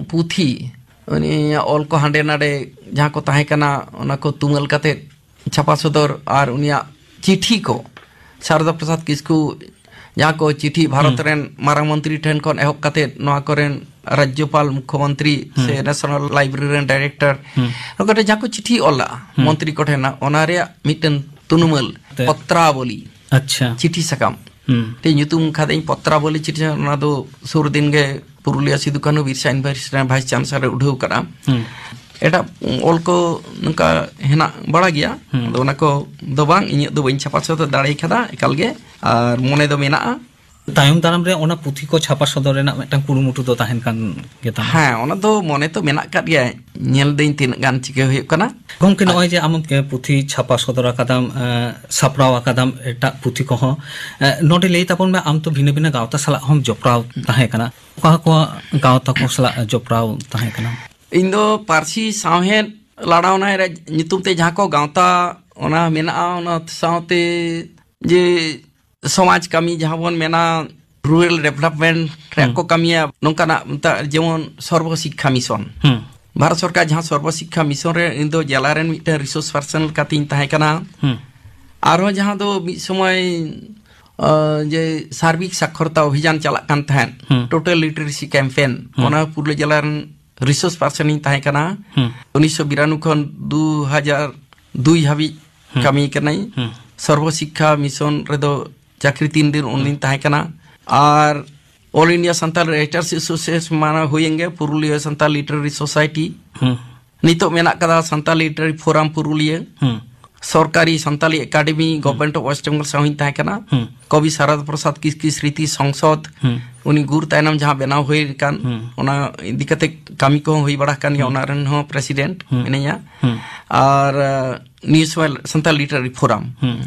ᱯᱩᱛᱷᱤ, ᱩᱱᱤᱭᱟᱜ ᱚᱞ ᱠᱚ ᱦᱟᱸᱰᱮ ᱱᱟᱰᱮ ᱡᱟᱦᱟᱸ ᱠᱚ ᱛᱟᱦᱮᱸ ᱠᱟᱱᱟ, ᱚᱱᱟ ᱠᱚ ᱛᱩᱢᱟᱹᱞ ᱠᱟᱛᱮᱫ ᱪᱷᱟᱯᱟ ᱥᱚᱫᱚᱨ, ᱟᱨ ᱩᱱᱤᱭᱟᱜ ᱪᱤᱴᱷᱤ ᱠᱚ, ᱥᱟᱨᱚᱫᱟ ᱯᱨᱚᱥᱟᱫᱽ ᱠᱤᱥᱠᱩ ᱡᱟᱦᱟᱸ ᱠᱚ ᱪᱤᱴᱷᱤ ᱵᱷᱟᱨᱚᱛ ᱦᱩᱸ᱾ ᱨᱮᱱ ᱢᱟᱨᱟᱝ ᱢᱚᱱᱛᱨᱤ ᱴᱷᱮᱱ ᱠᱷᱚᱱ ᱮᱦᱚᱵ ᱠᱟᱛᱮᱫ ᱱᱚᱣᱟ ᱠᱚᱨᱮᱱ ᱨᱟᱡᱽᱡᱚᱯᱟᱞ, ᱢᱩᱠᱷᱭᱚᱢᱚᱱᱛᱨᱤ ᱦᱩᱸ᱾ ᱥᱮ ᱱᱮᱥᱚᱱᱟᱞ ᱞᱟᱭᱵᱨᱮᱨᱤ ᱨᱮᱱ ᱰᱟᱭᱨᱮᱠᱴᱚᱨ, ᱦᱩᱸ᱾ ᱱᱚᱝᱠᱟ ᱡᱟᱦᱟᱸ ᱠᱚ ᱪᱤᱴᱷᱤ ᱚᱞ ᱞᱟᱜᱼᱟ ᱦᱩᱸ᱾ ᱢᱚᱱᱛᱨᱤ ᱠᱚᱴᱷᱮᱱ, ᱚᱱᱟ ᱨᱮᱭᱟᱜ ᱢᱤᱫᱴᱮᱱ ᱛᱩᱱᱩᱢᱟᱹᱞ ᱛᱮ᱾ ᱯᱚᱛᱨᱟᱵᱚᱞᱤ, ᱟᱪᱪᱷᱟ᱾ ᱪᱤᱴᱷᱤ ᱥᱟᱠᱟᱢ᱾ ᱦᱩᱸ᱾ ᱛᱮ ᱧᱩᱛᱩᱢ ᱠᱷᱟᱫᱟᱹᱧ ᱯᱚᱛᱨᱟᱵᱚᱞᱤ ᱪᱤᱴᱷᱤ, ᱚᱱᱟ ᱫᱚ ᱥᱩᱨ ᱫᱤᱱ ᱜᱮ ᱯᱩᱨᱩᱞᱤᱭᱟᱹ ᱥᱤᱫᱩ ᱠᱟᱹᱱᱦᱩ ᱵᱤᱨᱥᱟ ᱤᱭᱩᱱᱤᱵᱷᱟᱨᱥᱤᱴᱤ ᱨᱮᱱ ᱵᱷᱟᱭᱤᱥ ᱪᱟᱱᱥᱮᱞᱚᱨ ᱩᱰᱷᱟᱹᱣ ᱠᱟᱫᱟ᱾ ᱦᱩᱸ᱾ ᱮᱴᱟᱜ ᱚᱞ ᱠᱚ ᱱᱚᱝᱠᱟ ᱦᱮᱱᱟᱜ ᱵᱟᱲᱟ ᱜᱮᱭᱟ᱾ ᱦᱩᱸ᱾ ᱟᱫᱚ ᱚᱱᱟ ᱠᱚ ᱫᱚ ᱵᱟᱝ, ᱤᱧᱟᱹᱜ ᱫᱚ ᱵᱟᱹᱧ ᱪᱷᱟᱯᱟ ᱥᱚᱫᱚᱨ ᱫᱟᱲᱮ ᱠᱟᱫᱟ ᱮᱠᱟᱞ ᱜᱮ, ᱟᱨ ᱢᱚᱱᱮ ᱫᱚ ᱢᱮᱱᱟᱜᱼᱟ᱾ ᱛᱟᱭᱚᱢ ᱫᱟᱨᱟᱢ ᱨᱮ ᱚᱱᱟ ᱯᱩᱛᱷᱤ ᱠᱚ ᱪᱷᱟᱯᱟ ᱥᱚᱫᱚᱨ ᱨᱮᱱᱟᱜ ᱢᱤᱫᱴᱟᱝ ᱠᱩᱨᱩᱢᱩᱴᱩ ᱫᱚ ᱛᱟᱦᱮᱱ ᱠᱟᱱ ᱜᱮᱛᱟᱢᱟ? ᱦᱮᱸ, ᱚᱱᱟ ᱫᱚ ᱢᱚᱱᱮ ᱛᱚ ᱢᱮᱱᱟᱜ ᱠᱟᱫ ᱜᱮᱭᱟ, ᱧᱮᱞ ᱫᱟᱹᱧ ᱛᱤᱱᱟᱹᱜ ᱜᱟᱱ ᱪᱤᱠᱟᱹ ᱦᱩᱭᱩᱜ ᱠᱟᱱᱟ᱾ ᱜᱚᱢᱠᱮ, ᱟᱨ ᱱᱚᱜᱼᱚᱭ ᱡᱮ ᱟᱢ, ᱮ, ᱯᱩᱛᱷᱤ ᱪᱷᱟᱯᱟ ᱥᱚᱫᱚᱨ ᱟᱠᱟᱫᱟᱢ, ᱮ, ᱥᱟᱯᱲᱟᱣ ᱟᱠᱟᱫᱟᱢ ᱮᱴᱟᱜ ᱯᱩᱛᱷᱤ ᱠᱚᱦᱚᱸ, ᱮ, ᱱᱚᱰᱮ ᱞᱟᱹᱭ ᱛᱟᱵᱚᱱ ᱢᱮ, ᱟᱢ ᱛᱚ ᱵᱷᱤᱱᱟᱹ ᱵᱷᱤᱱᱟᱹ ᱜᱟᱶᱛᱟ ᱥᱟᱞᱟᱜ ᱦᱚᱸᱢ ᱡᱚᱯᱲᱟᱣ ᱛᱟᱦᱮᱸ ᱠᱟᱱᱟ, ᱚᱠᱟ ᱠᱚ ᱜᱟᱶᱛᱟ ᱠᱚ ᱥᱟᱞᱟᱜ ᱡᱚᱯᱲᱟᱣ ᱛᱟᱦᱮᱸ ᱠᱟᱱᱟ? ᱤᱧ ᱫᱚ ᱯᱟᱹᱨᱥᱤ ᱥᱟᱶᱦᱮᱫ ᱞᱟᱲᱟᱣᱱᱟᱭ ᱨᱮ ᱧᱩᱛᱩᱢ ᱛᱮ ᱡᱟᱦᱟᱸ ᱠᱚ ᱜᱟᱶᱛᱟ ᱚᱱᱟ ᱢᱮᱱᱟᱜᱼᱟ, ᱚᱱᱟ ᱥᱟᱶᱛᱮ ᱡᱮ ᱥᱚᱢᱟᱡᱽ ᱠᱟᱹᱢᱤ ᱡᱟᱦᱟᱸ ᱵᱚᱱ ᱢᱮᱱᱟ, ᱨᱩᱨᱟᱞ ᱰᱮᱵᱷᱞᱚᱯᱢᱮᱱᱴ ᱨᱮᱭᱟᱜ ᱦᱩᱸ᱾ ᱠᱚ ᱠᱟᱹᱢᱤᱭᱟ, ᱱᱚᱝᱠᱟᱱᱟᱜ ᱢᱮᱛᱟᱜ ᱡᱮᱢᱚᱱ ᱥᱚᱨᱵᱚ ᱥᱤᱠᱠᱷᱟ ᱢᱤᱥᱚᱱ᱾ ᱦᱩᱸ᱾ ᱵᱷᱟᱨᱚᱛ ᱥᱚᱨᱠᱟᱨ ᱡᱟᱦᱟᱸ ᱥᱚᱨᱵᱚ ᱥᱤᱠᱠᱷᱟ ᱢᱤᱥᱚᱱ ᱨᱮ ᱤᱧ ᱫᱚ ᱡᱮᱞᱟ ᱨᱮᱱ ᱢᱤᱫᱴᱮᱱ ᱨᱤᱥᱳᱨᱥ ᱯᱟᱨᱥᱚᱱ ᱞᱮᱠᱟᱛᱤᱧ ᱛᱟᱦᱮᱸ ᱠᱟᱱᱟ᱾ ᱦᱩᱸ᱾ ᱟᱨᱦᱚᱸ ᱡᱟᱦᱟᱸ ᱫᱚ ᱢᱤᱫ ᱥᱚᱢᱚᱭ, ᱟ, ᱡᱮ ᱥᱟᱨᱵᱤᱠ ᱥᱟᱠᱷᱚᱨᱛᱟ ᱚᱵᱷᱤᱡᱟᱱ ᱪᱟᱞᱟᱜ ᱠᱟᱱ ᱛᱟᱦᱮᱸᱫ, ᱦᱩᱸ᱾ ᱴᱳᱴᱟᱞ ᱞᱤᱴᱟᱨᱮᱥᱤ ᱠᱮᱢᱯᱮᱱ, ᱦᱩᱸ᱾ ᱚᱱᱟ ᱯᱩᱨᱩᱞᱤᱭᱟᱹ ᱡᱮᱞᱟ ᱨᱮᱱ ᱨᱤᱥᱳᱨᱥ ᱯᱟᱨᱥᱚᱱ ᱤᱧ ᱛᱟᱦᱮᱸ ᱠᱟᱱᱟ᱾ ᱦᱩᱸ᱾ ᱩᱱᱤᱥᱥᱚ ᱵᱤᱨᱟᱱᱩ ᱠᱷᱚᱱ ᱫᱩ ᱦᱟᱡᱟᱨ ᱫᱩᱭ ᱦᱟᱹᱵᱤᱡ ᱦᱩᱸ᱾ ᱠᱟᱹᱢᱤ ᱠᱟᱹᱱᱟᱹᱧ᱾ ᱦᱩᱸ᱾ ᱥᱚᱨᱵᱚ ᱥᱤᱠᱠᱷᱟ ᱢᱤᱥᱚᱱ ᱨᱮᱫᱚ ᱪᱟᱹᱠᱨᱤ ᱛᱤᱱ ᱫᱤᱱ ᱩᱱᱫᱤᱱ ᱦᱩᱸ᱾ ᱛᱟᱦᱮᱸ ᱠᱟᱱᱟ᱾ ᱟᱨ all India Santal writers association ᱢᱟᱱᱟ ᱦᱩᱭᱮᱱ ᱜᱮ, ᱯᱩᱨᱩᱞᱤᱭᱟᱹ ᱥᱟᱱᱛᱟᱲ ᱞᱤᱴᱟᱨᱟᱨᱤ ᱥᱳᱥᱟᱭᱴᱤ᱾ ᱦᱩᱸ᱾ ᱱᱤᱛᱚᱜ ᱢᱮᱱᱟᱜ ᱠᱟᱫᱟ ᱥᱟᱱᱛᱟᱲ ᱞᱤᱴᱟᱨᱟᱨᱤ ᱯᱷᱳᱨᱟᱢ ᱯᱩᱨᱩᱞᱤᱭᱟᱹ᱾ ᱦᱩᱸ᱾ ᱥᱚᱨᱠᱟᱨᱤ ᱥᱟᱱᱛᱟᱲᱤ ᱮᱠᱟᱰᱮᱢᱤ, ᱦᱩᱸ᱾ ᱜᱚᱵᱷᱚᱨᱱᱢᱮᱱᱴ ᱚᱯᱷ ᱳᱭᱮᱥᱴ ᱵᱮᱝᱜᱚᱞ ᱥᱟᱶ ᱤᱧ ᱛᱟᱦᱮᱸ ᱠᱟᱱᱟ᱾ ᱦᱩᱸ᱾ ᱠᱚᱵᱤ ᱥᱟᱨᱚᱫᱟ ᱯᱨᱚᱥᱟᱫᱽ ᱠᱤᱥᱠᱩ ᱥᱨᱤᱛᱤ ᱥᱚᱝᱥᱚᱫᱽ, ᱦᱩᱸ᱾ ᱩᱱᱤ ᱜᱩᱨ ᱛᱟᱭᱱᱚᱢ ᱡᱟᱦᱟᱸ ᱵᱮᱱᱟᱣ ᱦᱩᱭ ᱟᱠᱟᱱ, ᱦᱩᱸ᱾ ᱚᱱᱟ ᱤᱫᱤ ᱠᱟᱛᱮ ᱠᱟᱹᱢᱤ ᱠᱚᱦᱚᱸ ᱦᱩᱭ ᱵᱟᱲᱟ ᱟᱠᱟᱱ ᱜᱮᱭᱟ, ᱦᱩᱸ᱾ ᱚᱱᱟ ᱨᱮᱱ ᱦᱚᱸ ᱯᱨᱮᱥᱤᱰᱮᱱᱴ ᱦᱩᱸ᱾ ᱢᱤᱱᱟᱹᱧᱟ᱾ ᱦᱩᱸ᱾ ᱟᱨ, ᱟ, ᱱᱤᱭᱩ ᱥᱚᱢᱟᱡᱽ ᱥᱟᱱᱛᱟᱲ ᱞᱤᱴᱟᱨᱟᱨᱤ ᱯᱷᱳᱨᱟᱢ᱾ ᱦᱩᱸ᱾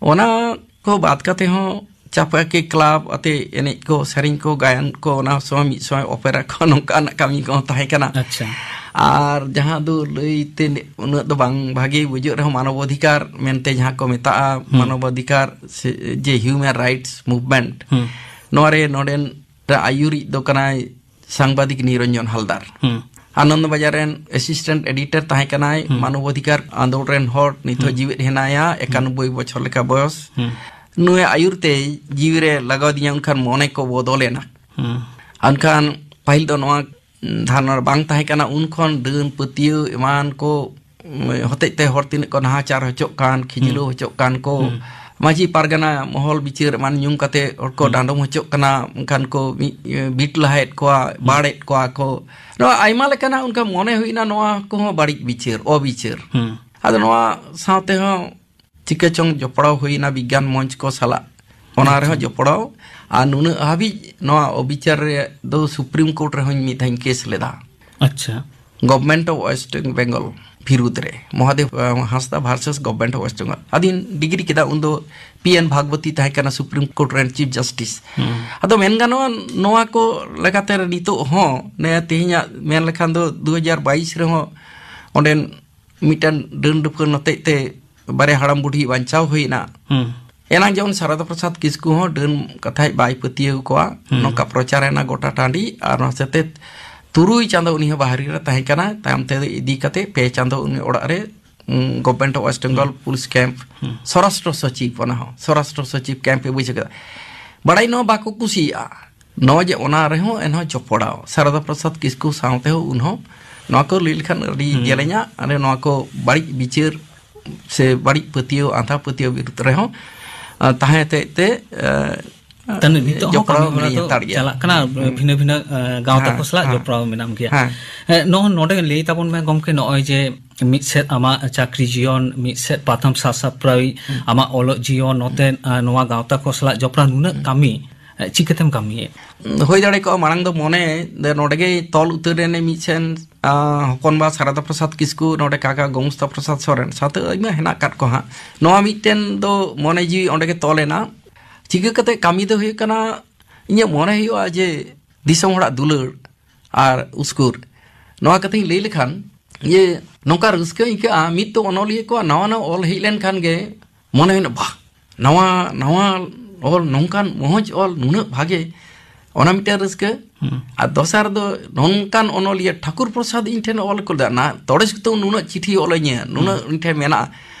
ᱚᱱᱟ ᱠᱚ ᱵᱟᱫ ᱠᱟᱛᱮ ᱦᱚᱸ ᱪᱟᱯᱟᱠᱤ ᱠᱞᱟᱵᱽ ᱟᱛᱮ ᱮᱱᱮᱡ ᱠᱚ, ᱥᱮᱨᱮᱧ ᱠᱚ, ᱜᱟᱭᱟᱱ ᱠᱚ, ᱚᱱᱟ ᱥᱚᱢᱚᱭ ᱢᱤᱫ ᱥᱚᱢᱚᱭ ᱚᱯᱮᱨᱟ ᱠᱚ, ᱱᱚᱝᱠᱟᱱᱟᱜ ᱠᱟᱹᱢᱤ ᱠᱚᱦᱚᱸ ᱛᱟᱦᱮᱸ ᱠᱟᱱᱟ᱾ ᱟᱪᱪᱷᱟ᱾ ᱟᱨ ᱡᱟᱦᱟᱸ ᱫᱚ ᱞᱟᱹᱭ ᱛᱮ ᱩᱱᱟᱹᱜ ᱫᱚ ᱵᱟᱝ ᱵᱷᱟᱜᱮ ᱵᱩᱡᱷᱟᱹᱜ ᱨᱮᱦᱚᱸ, ᱢᱟᱱᱚᱵ ᱚᱫᱷᱤᱠᱟᱨ ᱢᱮᱱᱛᱮ ᱡᱟᱦᱟᱸ ᱠᱚ ᱢᱮᱛᱟᱜᱼᱟ, ᱢᱟᱱᱚᱵ ᱚᱫᱷᱤᱠᱟᱨ ᱥᱮ ᱡᱮ human rights movement, ᱦᱩᱸ᱾ ᱱᱚᱣᱟ ᱨᱮ ᱱᱚᱰᱮᱱ ᱟᱹᱭᱩᱨᱤᱡ ᱫᱚ ᱠᱟᱱᱟᱭ ᱥᱟᱝᱵᱟᱫᱤᱠ ᱱᱤᱨᱚᱧᱡᱚᱱ ᱦᱟᱞᱫᱟᱨ᱾ ᱦᱩᱸ᱾ ᱟᱱᱚᱱᱫ ᱵᱟᱡᱟᱨ ᱨᱮᱱ assistant editor ᱛᱟᱦᱮᱸ ᱠᱟᱱᱟᱭ, ᱢᱟᱱᱚᱵ ᱚᱫᱷᱤᱠᱟᱨ ᱟᱸᱫᱳᱲ ᱨᱮᱱ ᱦᱚᱲ, ᱱᱤᱛ ᱦᱚᱸ ᱡᱤᱣᱮᱫ ᱦᱮᱱᱟᱭᱟ, ᱮᱠᱟᱱᱚᱵᱵᱳᱭ ᱵᱚᱪᱷᱚᱨ ᱞᱮᱠᱟ ᱵᱚᱭᱚᱥ᱾ ᱦᱩᱸ᱾ ᱱᱩᱭ ᱟᱹᱭᱩᱨ ᱛᱮ ᱡᱤᱣᱤ ᱨᱮ ᱞᱟᱜᱟᱣ ᱫᱤᱧᱟ, ᱩᱱᱠᱷᱟᱱ ᱢᱚᱱᱮ ᱠᱚ ᱵᱚᱫᱚᱞ ᱮᱱᱟ᱾ ᱦᱩᱸ᱾ ᱮᱱᱠᱷᱟᱱ ᱯᱟᱹᱦᱤᱞ ᱫᱚ ᱱᱚᱣᱟ ᱫᱷᱟᱨᱚᱱᱟ ᱵᱟᱝ ᱛᱟᱦᱮᱸ ᱠᱟᱱᱟ, ᱩᱱ ᱠᱷᱚᱱ ᱰᱟᱹᱱ ᱯᱟᱹᱛᱭᱟᱹᱣ ᱮᱢᱟᱱ ᱠᱚ, ᱩᱢ, ᱦᱚᱛᱮᱡ ᱛᱮ ᱦᱚᱲ ᱛᱤᱱᱟᱹᱜ ᱠᱚ ᱱᱟᱦᱟᱪᱟᱨ ᱦᱚᱪᱚᱜ ᱠᱟᱱ, ᱠᱷᱤᱡᱞᱟᱹᱣ ᱦᱚᱪᱚᱜ ᱠᱟᱱ ᱠᱚ, ᱢᱟᱹᱡᱷᱤ ᱯᱟᱨᱜᱟᱱᱟ ᱢᱚᱦᱚᱞ ᱵᱤᱪᱟᱹᱨ ᱮᱢᱟᱱ ᱧᱩᱢ ᱠᱟᱛᱮ ᱦᱚᱲ ᱠᱚ ᱰᱟᱸᱰᱚᱢ ᱦᱚᱪᱚᱜ ᱠᱟᱱᱟ, ᱮᱱᱠᱷᱟᱱ ᱠᱚ ᱢᱤᱫ, ᱵᱤᱴ ᱞᱟᱦᱟᱭᱮᱫ ᱠᱚᱣᱟ, ᱵᱟᱲᱮᱫ ᱠᱚᱣᱟ ᱠᱚ᱾ ᱱᱚᱣᱟ ᱟᱭᱢᱟ ᱞᱮᱠᱟᱱᱟᱜ ᱚᱱᱠᱟ ᱢᱚᱱᱮ ᱦᱩᱭᱱᱟ, ᱱᱚᱣᱟ ᱠᱚᱦᱚᱸ ᱵᱟᱹᱲᱤᱡ ᱵᱤᱪᱟᱹᱨ, ᱚᱵᱤᱪᱟᱹᱨ᱾ ᱦᱩᱸ᱾ ᱟᱫᱚ ᱱᱚᱣᱟ ᱥᱟᱶᱛᱮ ᱦᱚᱸ ᱪᱤᱠᱟᱹ ᱪᱚᱝ ᱡᱚᱯᱲᱟᱣ ᱦᱩᱭᱱᱟ ᱵᱤᱜᱽᱜᱟᱱ ᱢᱚᱧᱪ ᱠᱚ ᱥᱟᱞᱟᱜ, ᱚᱱᱟ ᱨᱮᱦᱚᱸ ᱡᱚᱯᱲᱟᱣ᱾ ᱟᱨ ᱱᱩᱱᱟᱹᱜ ᱦᱟᱹᱵᱤᱡ ᱱᱚᱣᱟ ᱚᱵᱤᱪᱟᱨ ᱨᱮ ᱫᱚ ᱥᱩᱯᱨᱤᱢ ᱠᱳᱨᱴ ᱨᱮᱦᱚᱸᱧ ᱢᱤᱫ ᱫᱷᱟᱣᱤᱧ ᱠᱮᱥ ᱞᱮᱫᱟ᱾ ᱟᱪᱪᱷᱟ᱾ Government of West Bengal ᱵᱤᱨᱩᱫᱽ ᱨᱮ, ᱢᱚᱦᱟᱫᱮᱵ, ᱟᱸ, ᱦᱟᱸᱥᱫᱟ versus Government of West Bengal᱾ ᱟᱫᱚᱧ ᱰᱤᱜᱽᱨᱤ ᱠᱮᱫᱟ, ᱩᱱᱫᱚ ᱯᱤ ᱮᱱ ᱵᱷᱟᱜᱽᱵᱚᱛᱤ ᱛᱟᱦᱮᱸ ᱠᱟᱱᱟ ᱥᱩᱯᱨᱤᱢ ᱠᱳᱨᱴ ᱨᱮᱱ ᱪᱤᱯ ᱡᱟᱥᱴᱤᱥ᱾ ᱟᱫᱚ ᱢᱮᱱ ᱜᱟᱱᱚᱜᱼᱟ, ᱱᱚᱣᱟ ᱠᱚ ᱞᱮᱠᱟᱛᱮ ᱱᱤᱛᱚᱜ ᱦᱚᱸ, ᱱᱮ ᱛᱮᱦᱮᱧᱟᱜ ᱢᱮᱱ ᱞᱮᱠᱷᱟᱱ ᱫᱚ ᱫᱩ ᱦᱟᱡᱟᱨ ᱵᱟᱭᱤᱥ ᱨᱮᱦᱚᱸ ᱚᱸᱰᱮᱱ ᱢᱤᱫᱴᱟᱝ ᱰᱟᱹᱱ ᱰᱟᱹᱯᱷᱟᱹᱱ ᱦᱚᱛᱮᱡ ᱛᱮ ᱵᱟᱨᱭᱟ ᱦᱟᱲᱟᱢ ᱵᱩᱰᱷᱤ ᱵᱟᱧᱪᱟᱣ ᱦᱩᱭᱱᱟ᱾ ᱦᱩᱸ᱾ ᱮᱱᱟᱝ ᱡᱮᱢᱚᱱ ᱥᱟᱨᱚᱫᱟ ᱯᱨᱚᱥᱟᱫᱽ ᱠᱤᱥᱠᱩ ᱦᱚᱸ ᱰᱟᱹᱱ ᱠᱟᱛᱷᱟᱭ ᱵᱟᱭ ᱯᱟᱹᱛᱭᱟᱹᱣ ᱠᱚᱣᱟ, ᱱᱚᱝᱠᱟ ᱯᱨᱚᱪᱟᱨ ᱮᱱᱟ ᱜᱚᱴᱟ ᱴᱟᱺᱰᱤ, ᱟᱨ ᱚᱱᱟ ᱥᱟᱛᱮ ᱛᱩᱨᱩᱭ ᱪᱟᱸᱫᱚ ᱩᱱᱤ ᱦᱚᱸ ᱵᱟᱦᱨᱮ ᱨᱮ ᱛᱟᱦᱮᱸ ᱠᱟᱱᱟ᱾ ᱛᱟᱭᱚᱢ ᱛᱮ ᱤᱫᱤ ᱠᱟᱛᱮ ᱯᱮ ᱪᱟᱸᱫᱚ ᱩᱱᱤ ᱚᱲᱟᱜ ᱨᱮ, ᱩᱸ, Government of West Bengal police camp, ᱥᱚᱨᱟᱥᱴᱨᱚ ᱥᱚᱪᱤᱵᱽ, ᱚᱱᱟ ᱦᱚᱸ ᱥᱚᱨᱟᱥᱴᱨᱚ ᱥᱚᱪᱤᱵᱽ ᱠᱮᱢᱯ ᱮ ᱵᱩᱡᱷᱟᱹᱣ ᱠᱮᱫᱟ᱾ ᱵᱟᱲᱟᱭ ᱱᱚᱣᱟ ᱵᱟᱠᱚ ᱠᱩᱥᱤᱭᱟᱜᱼᱟ, ᱱᱚᱣᱟ ᱡᱮ ᱚᱱᱟ ᱨᱮᱦᱚᱸ ᱮᱱᱦᱚᱸ ᱡᱚᱯᱲᱟᱣ ᱥᱟᱨᱚᱫᱟ ᱯᱨᱚᱥᱟᱫᱽ ᱠᱤᱥᱠᱩ ᱥᱟᱶ ᱛᱮᱦᱚᱸ ᱩᱱᱦᱚᱸ ᱱᱚᱣᱟ ᱠᱚ ᱞᱟᱹᱭ ᱞᱮᱠᱷᱟᱱ ᱟᱹᱰᱤ ᱡᱮᱞᱮᱧᱟ᱾ ᱟᱨ ᱱᱚᱣᱟ ᱠᱚ ᱵᱟᱹᱲᱤᱡ ᱵᱤᱪᱟᱹᱨ ᱥᱮ ᱵᱟᱹᱲᱤᱡ ᱯᱟᱹᱛᱭᱟᱹᱣ, ᱟᱸᱫᱷᱟ ᱯᱟᱹᱛᱭᱟᱹᱣ ᱵᱤᱨᱩᱫᱽ ᱨᱮᱦᱚᱸ, ᱟ, ᱛᱟᱦᱮᱸ ᱦᱚᱛᱮᱡ ᱛᱮ, ᱟ, ᱛᱟᱦᱞᱮ ᱱᱤᱛᱚᱜ ᱦᱚᱸ ᱡᱚᱯᱲᱟᱣ ᱠᱟᱹᱢᱤ ᱦᱚᱨᱟ ᱢᱮᱱᱟᱧ ᱫᱚ ᱦᱟᱛᱟᱲ ᱜᱮᱭᱟ᱾ ᱪᱟᱞᱟᱜ ᱠᱟᱱᱟ, ᱵᱷᱤᱱᱟᱹ ᱵᱷᱤᱱᱟᱹ, ᱮ, ᱜᱟᱶᱛᱟ ᱠᱚ ᱥᱟᱞᱟᱜ ᱡᱚᱯᱲᱟᱣ ᱢᱮᱱᱟᱢ ᱜᱮᱭᱟ᱾ ᱦᱮᱸ᱾ ᱮ, ᱱᱚᱜᱼᱚ ᱱᱚᱰᱮ ᱞᱟᱹᱭ ᱛᱟᱵᱚᱱ ᱢᱮ ᱜᱚᱢᱠᱮ, ᱱᱚᱜᱼᱚᱭ ᱡᱮ ᱢᱤᱫ ᱥᱮᱫ ᱟᱢᱟᱜ ᱪᱟᱹᱠᱨᱤ ᱡᱤᱭᱚᱱ, ᱢᱤᱫ ᱥᱮᱫ ᱯᱟᱛᱷᱟᱢ ᱥᱟᱥᱟᱯᱲᱟᱣᱤᱡ, ᱟᱢᱟᱜ ᱚᱞᱚᱜ ᱡᱤᱭᱚᱱ, ᱱᱚᱛᱮ, ᱮ, ᱱᱚᱣᱟ ᱜᱟᱶᱛᱟ ᱠᱚ ᱥᱟᱞᱟᱜ ᱡᱚᱯᱲᱟᱣ ᱱᱩᱱᱟᱹᱜ ᱠᱟᱹᱢᱤ, ᱮ, ᱪᱤᱠᱟᱹᱛᱮᱢ ᱠᱟᱹᱢᱤᱭᱮᱫ? ᱦᱩᱭ ᱫᱟᱲᱮ ᱠᱚᱜᱼᱟ, ᱢᱟᱲᱟᱝ ᱫᱚ ᱢᱚᱱᱮ ᱫᱚ ᱱᱚᱰᱮ ᱜᱮ ᱛᱚᱞ ᱩᱛᱟᱹᱨ ᱮᱱᱮ ᱢᱤᱫ ᱥᱮᱱ ᱟᱸ, ᱦᱚᱯᱚᱱᱵᱟ ᱥᱟᱨᱟᱫᱟ ᱯᱨᱚᱥᱟᱫᱽ ᱠᱤᱥᱠᱩ, ᱱᱚᱰᱮ ᱠᱟᱠᱟ ᱜᱳᱢᱚᱥᱛᱟ ᱯᱨᱚᱥᱟᱫᱽ ᱥᱚᱨᱮᱱ, ᱥᱟᱶᱛᱮ ᱟᱭᱢᱟ ᱦᱮᱱᱟᱜ ᱟᱠᱟᱫ ᱠᱚ ᱦᱟᱸᱜ᱾ ᱱᱚᱣᱟ ᱢᱤᱫᱴᱮᱱ ᱫᱚ ᱢᱚᱱᱮ ᱡᱤᱣᱤ ᱚᱸᱰᱮ ᱜᱮ ᱛᱚᱞ ᱮᱱᱟ᱾ ᱪᱤᱠᱟᱹ ᱠᱟᱛᱮ ᱠᱟᱹᱢᱤ ᱫᱚ ᱦᱩᱭᱩᱜ ᱠᱟᱱᱟ, ᱤᱧᱟᱹᱜ ᱢᱚᱱᱮ ᱦᱩᱭᱩᱜᱼᱟ ᱡᱮ ᱫᱤᱥᱚᱢ ᱦᱚᱲᱟᱜ ᱫᱩᱞᱟᱹᱲ ᱟᱨ ᱩᱥᱠᱩᱨ᱾ ᱱᱚᱣᱟ ᱠᱟᱛᱷᱟᱧ ᱞᱟᱹᱭ ᱞᱮᱠᱷᱟᱱ, ᱤᱭᱟᱹ, ᱱᱚᱝᱠᱟ ᱨᱟᱹᱥᱠᱟᱹ ᱟᱹᱭᱠᱟᱹᱜᱼᱟ, ᱢᱤᱫ ᱫᱚ ᱚᱱᱚᱞᱤᱭᱟᱹ ᱠᱚᱣᱟᱜ ᱱᱟᱣᱟ ᱱᱟᱣᱟ ᱚᱞ ᱦᱮᱡ ᱞᱮᱱᱠᱷᱟᱱ ᱜᱮ ᱢᱚᱱᱮ ᱦᱩᱭᱩᱜᱼᱟ, "ᱵᱟᱦ, ᱱᱟᱣᱟ, ᱱᱟᱣᱟ ᱚᱞ, ᱱᱚᱝᱠᱟᱱ ᱢᱚᱦᱚᱡᱽ ᱚᱞ, ᱱᱩᱱᱟᱹᱜ ᱵᱷᱟᱜᱮ", ᱚᱱᱟ ᱢᱤᱫᱴᱮᱱ ᱨᱟᱹᱥᱠᱟᱹ᱾ ᱦᱩᱸ᱾ ᱟᱨ ᱫᱚᱥᱟᱨ ᱫᱚ ᱱᱚᱝᱠᱟᱱ ᱚᱱᱚᱞᱤᱭᱟᱹ ᱴᱷᱟᱠᱩᱨ ᱯᱨᱚᱥᱟᱫᱽ ᱤᱧ ᱴᱷᱮᱱ ᱚᱞ ᱠᱚ ᱞᱮᱫᱟ, ᱱᱟ-, ᱛᱚᱲᱮ ᱥᱩᱛᱟᱹᱢ ᱱᱩᱱᱟᱹᱜ ᱪᱤᱴᱷᱤ ᱚᱞ ᱟᱹᱧᱟᱹ, ᱱᱩᱱᱟᱹᱜ ᱦᱩᱸ᱾ ᱤᱧ ᱴᱷᱮᱱ ᱢᱮᱱᱟᱜᱼᱟ,